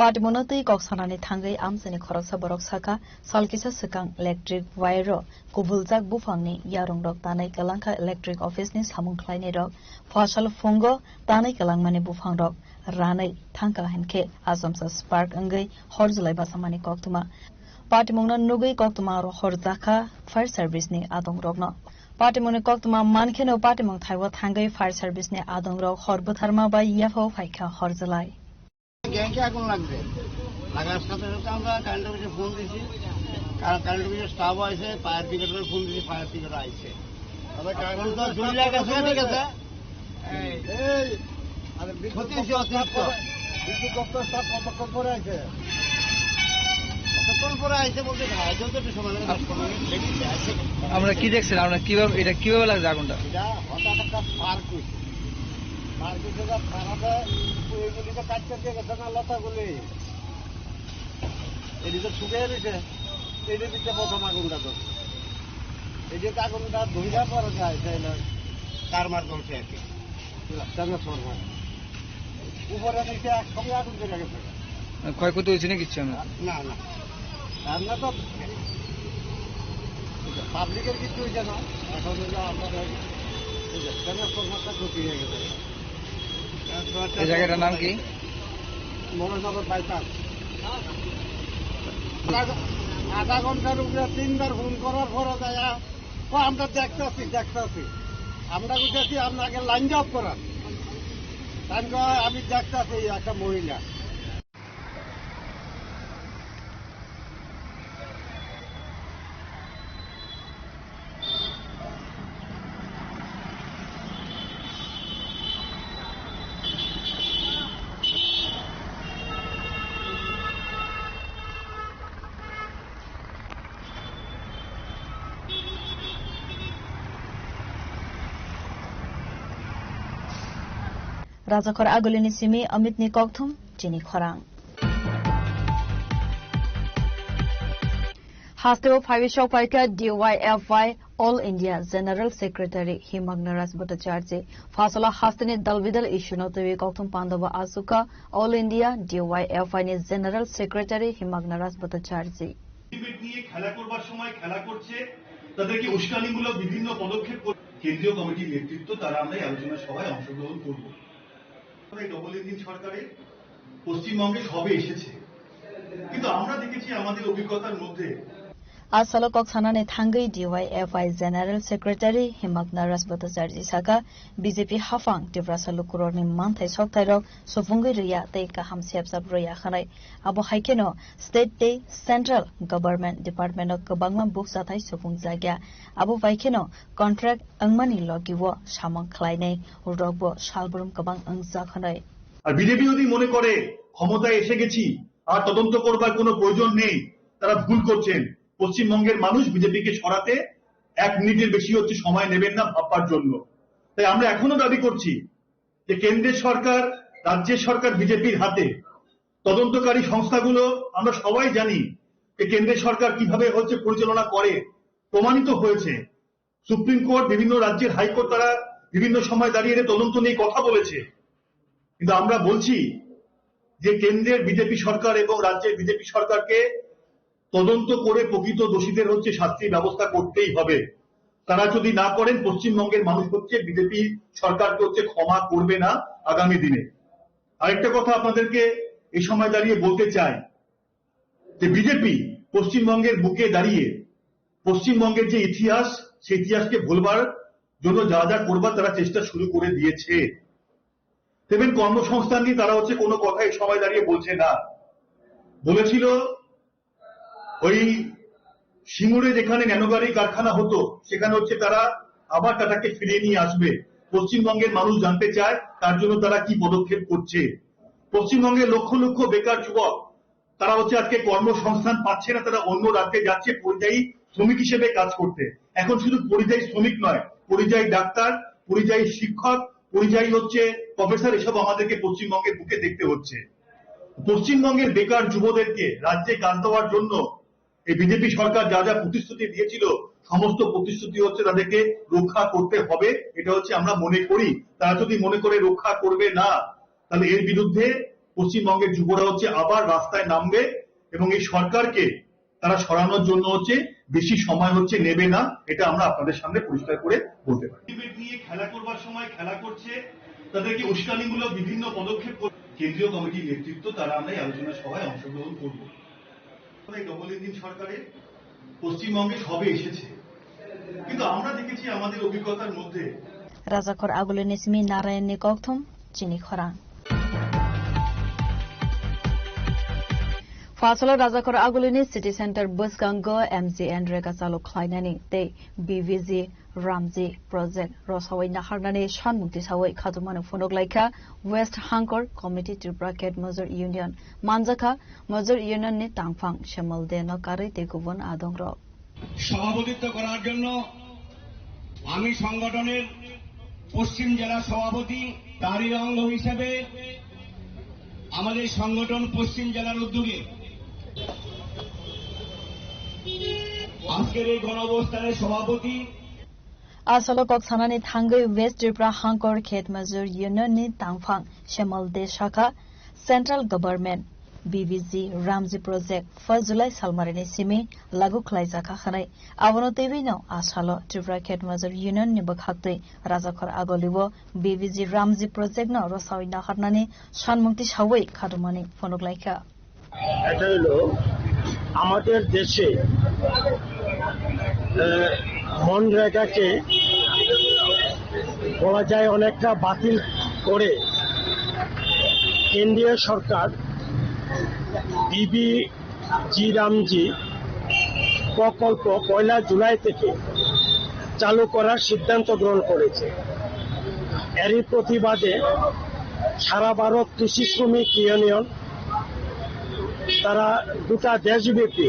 Patimungno twi kok sanani thangwi amchaini khoroksa borok sakha, sal kisa swkang electric wire o kubuljak buphangni yarungrok tanwi kwlangkha electric office ni samung khlainairok. Phasal phungo tanwi kwlangmani buphangrok ranwi thangkha hinkhe achomsa spark wngwi hor jwlai bachamani koktwma. Patimungno nugwi koktwma horjakha fire service ni adongrokno. Patimungni koktwma mankheno patimung thaibo thangwi fire service ni adongrok hor bwtharma bai yaphao phaikha hor jwlai. গ্যাংকে আগুন লাগবে। লাগার সাথে সাথে আমরা কারেন্ট অফিসে ফোন দিছি, কা-, কারেন্ট অফিসের স্টাফও আছে, ফায়ার ব্রিগেডের ফোন দিছি, ফায়ার ব্রিগেড আইছে। তবে কারেন্ট তো ঝুলে গেছে, ঠিক আছে? এই, এই, আরে বিদ্যুৎ ক্ষতি হয়েছে দপ্তর অতিরিক্ত। স্টাফ কবে, বিদ্যুৎ দপ্তর স্টাফ কতক্ষণ পরে আইছে? কতক্ষণ পরে আইছে বলতে না, আইছে তো একটু সময় লাগে, দশ পনেরো মিনিট লেট হয়েছে, আইছে। আমরা কি দেখছেন? আমরা কিভাবে, এটা কিভাবে লাগছে আগুনটা? এটা হঠাৎ একটা স্পার্ক হয়েছে। মার্কেটে যা খারাপে ওইগুলি তো কাটতে দিয়ে গেছে না, লতাগুলি। এটি তো শুকিয়ে রয়েছে। এটি দিতে প্রথম আগুনটা ধরছে। এই যে আগুনটা ধইরা পরে যায়, তাই না? কার মার চলছে আর কি। ট্রান্সফরমার। উপরে নিচে একসঙ্গে আগুন ধরে গেছে। ক্ষয়ক্ষতি হয়েছে না কিচ্ছু আপনার? না, না। আমরা তো পাবলিকের কিছু হয়েছে না, এখন হলো আমরা এই যে ট্রান্সফরমারটা ক্ষতি হয়ে গেছে। এই জায়গাটার নাম কি? মনোনগর বাইপাস। আধা, আধা ঘন্টার উপরে তিনবার ফোন করার পরে যায়, "ও, আমরা দেখতাছি, দেখতাছি।" আমরা বুঝেছি, "আপনাকে লাইন অফ করান।" তাই কয়, "আমি দেখতাছি," একটা মহিলা। Rajakhor agulini simi Amitni kokthum chini khorang. Hasteo phaiwi sokphaikha D Y F I All India General Secretary Himagna Raj Bhattacharjee. Phasalo hasteni dalbidal issue no twiwi kokthum pandao achukha All India D Y F I ni General Secretary Himagna Raj Bhattacharjee. Ticket নিয়ে খেলা করবার সময় খেলা করছে, তাদেরকে উস্কানিমূলক বিভিন্ন পদক্ষেপ কর-, কেন্দ্রীয় কমিটির নেতৃত্ব, তারা আমরা এই আলোচনা সভায় অংশগ্রহণ করব। এই ডবল ইঞ্জিন সরকারের পশ্চিমবঙ্গে সবে এসেছে, কিন্তু আমরা দেখেছি আমাদের অভিজ্ঞতার মধ্যে Asalo kok sanani thangwi D Y F I General Secretary Himagna Raj Bhattacharjee saka, B J P haphang Tiprasa lukurokni manthai sokthairok supungwi rwya tei kaham sepsap rwya hwnwi. Abo hai kheno state tei central government department o kwbangma bukchathai supungjakya. Abo bai kheno contract wngmani logi o samung khlainai rokbo salbrum kwbang wngjak hwnwi. আর বিজেপি যদি মনে করে ক্ষমতায় এসে গেছি, আর তদন্ত করবার কোনো প্রয়োজন নেই, তারা ভুল করছেন। পশ্চিমবঙ্গের মানুষ বিজেপিকে সরাতে এক মিনিটের বেশি হচ্ছে সময় নেবেন না ভাববার জন্য। তাই আমরা এখনো দাবি করছি যে কেন্দ্রের সরকার, রাজ্যের সরকার বিজেপির হাতে, তদন্তকারী সংস্থাগুলো আমরা সবাই জানি যে কেন্দ্রের সরকার কিভাবে হচ্ছে পরিচালনা করে, প্রমাণিত হয়েছে। সুপ্রিম কোর্ট, বিভিন্ন রাজ্যের হাইকোর্ট তারা বিভিন্ন সময় দাঁড়িয়ে এটা তদন্ত নিয়ে কথা বলেছে। কিন্তু আমরা বলছি যে কেন্দ্রের বিজেপি সরকার এবং রাজ্যের বিজেপি সরকারকে তদন্ত করে প্রকৃত দোষীদের হচ্ছে শাস্তির ব্যবস্থা করতেই হবে। তারা যদি না করেন, পশ্চিমবঙ্গের মানুষ হচ্ছে বিজেপি সরকারকে হচ্ছে ক্ষমা করবে না আগামী দিনে। আরেকটা কথা আপনাদেরকে এই সময় দাঁড়িয়ে বলতে চাই যে বিজেপি পশ্চিমবঙ্গের বুকে দাঁড়িয়ে পশ্চিমবঙ্গের যে ইতিহাস, সেই ইতিহাসকে ভুলবার জন্য যা যা করবার তারা চেষ্টা শুরু করে দিয়েছে। দেবেন কর্মসংস্থান নিয়ে তারা হচ্ছে কোনো কথা এই সময় দাঁড়িয়ে বলছে না। বলেছিল ওই সিঙ্গুরে যেখানে ন্যানোগাড়ি কারখানা হতো, সেখানে হচ্ছে তারা আবার টাটাকে ফিরিয়ে নিয়ে আসবে। পশ্চিমবঙ্গের মানুষ জানতে চায় তার জন্য তারা কি পদক্ষেপ করছে। পশ্চিমবঙ্গের লক্ষ লক্ষ বেকার যুবক তারা হচ্ছে আজকে কর্মসংস্থান পাচ্ছে না, তারা অন্য রাজ্যে যাচ্ছে পরিযায়ী শ্রমিক হিসেবে কাজ করতে। এখন শুধু পরিযায়ী শ্রমিক নয়, পরিযায়ী ডাক্তার, পরিযায়ী শিক্ষক, পরিযায়ী হচ্ছে প্রফেসর, এসব আমাদেরকে পশ্চিমবঙ্গের বুকে দেখতে হচ্ছে। পশ্চিমবঙ্গের বেকার যুবদেরকে রাজ্যে কাজ দেওয়ার জন্য এই বিজেপি সরকার যা যা প্রতিশ্রুতি দিয়েছিল, সমস্ত প্রতিশ্রুতি হচ্ছে তাদেরকে রক্ষা করতে হবে, এটা হচ্ছে আমরা মনে করি। তারা যদি মনে করে রক্ষা করবে না, তাহলে এর বিরুদ্ধে পশ্চিমবঙ্গের যুবরা হচ্ছে আবার রাস্তায় নামবে এবং এই সরকারকে তারা সরানোর জন্য হচ্ছে বেশি সময় হচ্ছে নেবে না, এটা আমরা আপনাদের সামনে পরিষ্কার করে বলতে পারি। টিকিট নিয়ে খেলা করবার সময় খেলা করছে, তাদেরকে উস্কানিমূলক বিভিন্ন পদক্ষেপ কর-, কেন্দ্রীয় কমিটির নেতৃত্ব তারা আমরা এই আলোচনা সভায় অংশগ্রহণ করব। এই ডবল ইঞ্জিন সরকারে পশ্চিমবঙ্গে সবে এসেছে, কিন্তু আমরা দেখেছি আমাদের অভিজ্ঞতার মধ্যে Rajakhor Agulini simi Narayanni kokthum chini khorang. Phasalo Rajakhor Agulini City Center bwskango M G N rega chalu khlainani tei B V G Ramji project rwsawi naharnani sanmung tisawi khatumano phunuk laikha West Hangkor Committee Tripura Khet Mojor Union, manjakha Mojor Union ni tangphang Shemal De no karwi tei kubun adongrok. সভাপতিত্ব করার জন্য আমি সংগঠনের পশ্চিম জেলা সভাপতি, তারই অঙ্গ হিসেবে আমাদের সংগঠন পশ্চিম জেলার উদ্যোগে আজকের এই গণঅবস্থানের সভাপতি Asalo kok sanani thangwi West Tripura Hangkor Khet Mojor Union ni tangphang Shemal De sakha Central Government B V G Ramji Project first July salmarini simi lagu khlaijakha hwnwi. Abono twiwi no asalo Tripura Khet Mojor Union ni bwkhaktwi Rajakhor Agulio B V G Ramji Project no rwsawi naharnani sanmung tisawi khatumani phunuk laikha. এটা হলো আমাদের দেশে, আহ, মনরেগাকে বলা যায় অনেকটা বাতিল করে কেন্দ্রীয় সরকার বিবি জি রামজি প্রকল্প পয়লা জুলাই থেকে চালু করার সিদ্ধান্ত গ্রহণ করেছে। এরই প্রতিবাদে সারা ভারত কৃষি শ্রমিক ইউনিয়ন তারা গোটা দেশব্যাপী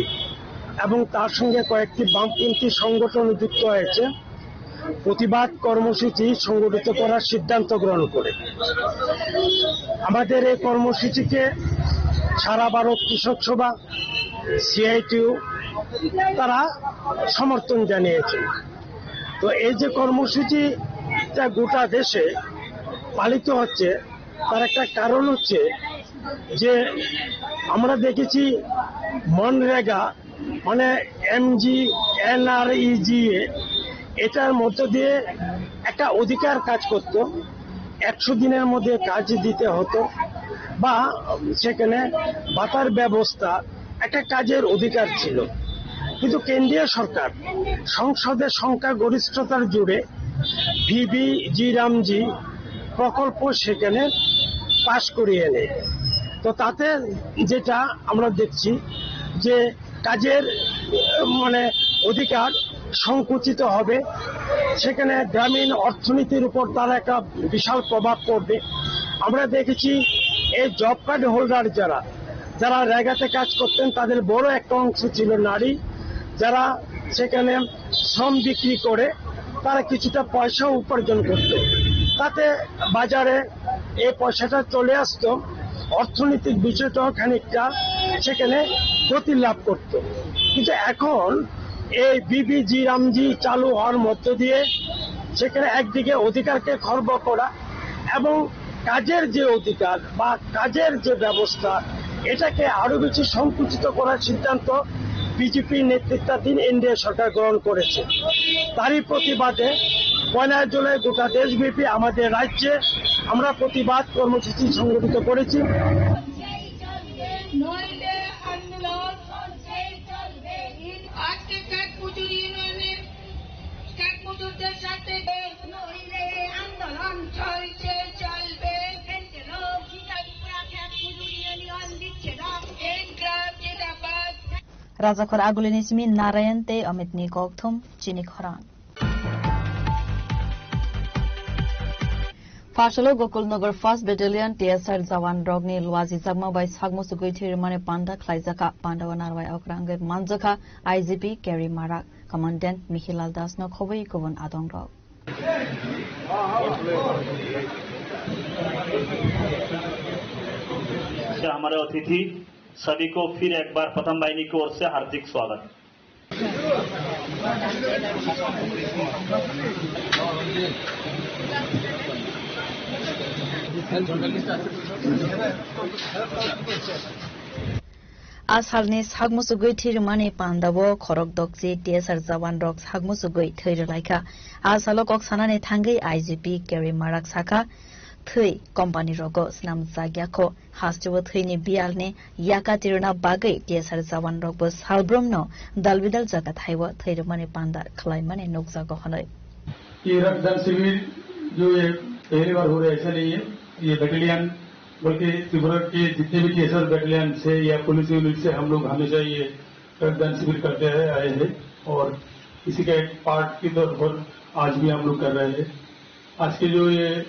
এবং তার সঙ্গে কয়েকটি বামপন্থী সংগঠন যুক্ত হয়েছে, প্রতিবাদ কর্মসূচি সংগঠিত করার সিদ্ধান্ত গ্রহণ করে। আমাদের এই কর্মসূচিকে সারা ভারত কৃষক সভা, সিআইটিইউ তারা সমর্থন জানিয়েছেন। তো এই যে কর্মসূচিটা গোটা দেশে পালিত হচ্ছে, তার একটা কারণ হচ্ছে যে আমরা দেখেছি মনরেগা, মানে এমজি, এনআরইজিএ, এটার মধ্য দিয়ে একটা অধিকার কাজ করত। একশো দিনের মধ্যে কাজ দিতে হতো বা সেখানে ভাতার ব্যবস্থা, একটা কাজের অধিকার ছিল। কিন্তু কেন্দ্রীয় সরকার সংসদের সংখ্যাগরিষ্ঠতার জোরে বিবি জি রামজি প্রকল্প সেখানে পাশ করিয়ে নেয়। তো তাতে যেটা আমরা দেখছি যে কাজের, আহ, মানে অধিকার সংকুচিত হবে, সেখানে গ্রামীণ অর্থনীতির উপর তার একটা বিশাল প্রভাব পড়বে। আমরা দেখেছি এই জব কার্ড হোল্ডার যারা, যারা রেগাতে কাজ করতেন, তাদের বড় একটা অংশ ছিল নারী, যারা সেখানে শ্রম বিক্রি করে তারা কিছুটা পয়সা উপার্জন করত, তাতে বাজারে এই পয়সাটা চলে আসতো, অর্থনৈতিক বিষয়টাও খানিকটা সেখানে গতি লাভ করত। কিন্তু এখন এই বিবিজি রামজি চালু হওয়ার মধ্য দিয়ে সেখানে একদিকে অধিকারকে খর্ব করা এবং কাজের যে অধিকার বা কাজের যে ব্যবস্থা, এটাকে আরো বেশি সংকুচিত করার সিদ্ধান্ত বিজেপি নেতৃত্বাধীন এনডিএ সরকার গ্রহণ করেছে। তারই প্রতিবাদে পয়লা জুলাই গোটা দেশব্যাপী আমাদের রাজ্যে আমরা প্রতিবাদ কর্মসূচি সংগঠিত করেছি। নইলে আন্দোলন চলছেই চলবে। আজকে কাঠ মজুর ইউনিয়নের কাঠ মজুরদের সাথে নইলে আন্দোলন চলছে চলবে। ফেলছে লোক, জিন্দাবি পুরা কাঠ মজুর ইউনিয়ন দিচ্ছে না। ইনকলাব জিন্দাবাদ। Rajakhor Agulini simi Narayan tei Amit ni kokthum chini khorang. Phasalo Gokul Nagar First Battalion T S R jawan rokni luajijakma bai sakmuchugwi thwi rwmani panda khlaijakha. Pandao narwai okra wngwi manjakha I G P Kerry Marak, Commandant Mihilal Das no khobwi kubun adong rok. से हमारे अतिथि सभी को फिर एक बार प्रथम वाहिनी की ओर से हार्दिक स्वागत। A salni sakmuchugwi thwi rwmani pandao khorok dokchi T S R jawan rok sakmuchugwi thwi rwlaikha. A salo kok sanani thangwi I G P Kerry Marak sakha, thwi company rogo swnamjakya kho. Hasteo thwini biyalni yaka tiruna bagwi T S R jawan rokbo salbrumno dalbidal jaga thaio thwi rwmani panda khlaimani nukjago hwnwi. ये रक्तदान शिविर जो ये पहली बार हो रहा है, ऐसा नहीं है। ये बटालियन, बल्कि त्रिपुरा के जितने भी टीएसआर बटालियन से या पुलिस यूनिट से हम लोग हमेशा ये रक्तदान शिविर करते हैं, आए हैं और इसी का एक पार्ट के तौर पर आज भी हम लोग कर रहे हैं। आज के जो ये, अ,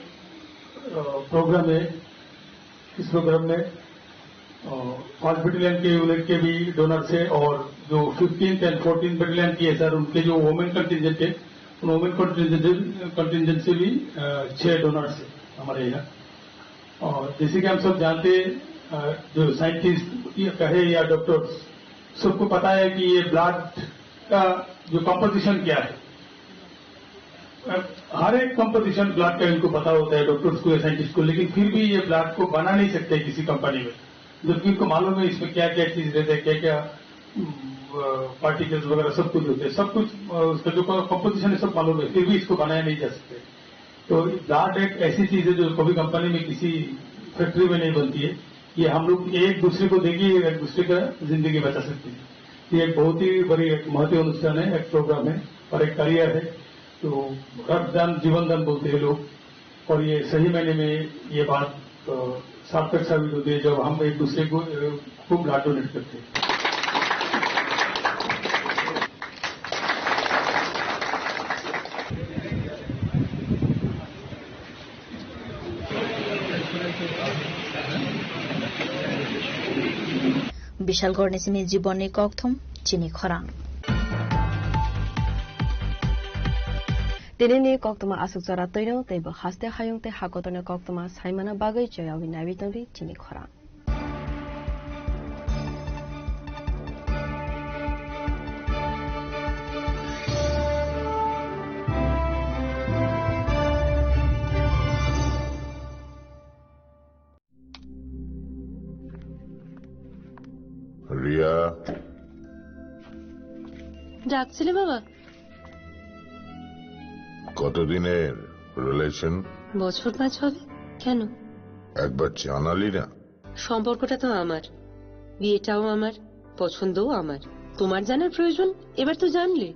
प्रोग्राम है, इस प्रोग्राम में, अ, फर्स्ट बटालियन के यूनिट के भी डोनर्स है और जो fifteenth and fourteenth battalion TSR, उनके जो वुमेन कंटिजेंट है, उन वुमेन कंटिजेंट, कंटिजेंट से भी, अ, छह डोनर्स है हमारे यहाँ। और जैसे कि हम सब जानते हैं, अ, जो साइंटिस्ट या कहे या डॉक्टर्स, सबको पता है कि ये ब्लड का जो कंपोजिशन क्या है। अ, हर एक कंपोजिशन ब्लड का इनको पता होता है, डॉक्टर्स को या साइंटिस्ट को, लेकिन फिर भी ये ब्लड को बना नहीं सकते किसी कंपनी में, जबकि इनको मालूम है इसमें क्या क्या चीज रहता है, क्या क्या, अम, अ, पार्टिकल्स वगैरह सब कुछ होते हैं, सब कुछ, अ, उसका जो कंपोजिशन है सब मालूम है, फिर भी इसको बनाया नहीं जा सकता। तो ब्लड एक ऐसी चीज है जो कभी कंपनी में किसी फैक्ट्री में नहीं बनती है। ये हम लोग एक दूसरे को देके एक दूसरे का जिंदगी बचा सकते हैं। ये एक बहुत ही बड़ी एक महती अनुष्ठान है, एक प्रोग्राम है और एक करियर है। तो रक्तदान जीवन दान बोलते हैं लोग, और ये सही मायने में ये बात, अ, सार्थक साबित होती है जब हम एक दूसरे को, अ, खूब ब्लड डोनेट करते हैं। Bishalgorni simi jibonni kokthum chini khorang. Tinini koktwma aswk jora twino tei bo haste hayung tei hakotorni koktwma saimana bagwi choyawi naiwi tongdi chini khorang. Riya. ডাকছিলে বাবা? কতদিনের রিলেশন? বছর পাঁচ হবে। কেন? একবার জানালি না। সম্পর্কটা তো আমার, বিয়েটাও আমার, পছন্দও আমার। তোমার জানার প্রয়োজন? এবার তো জানলে।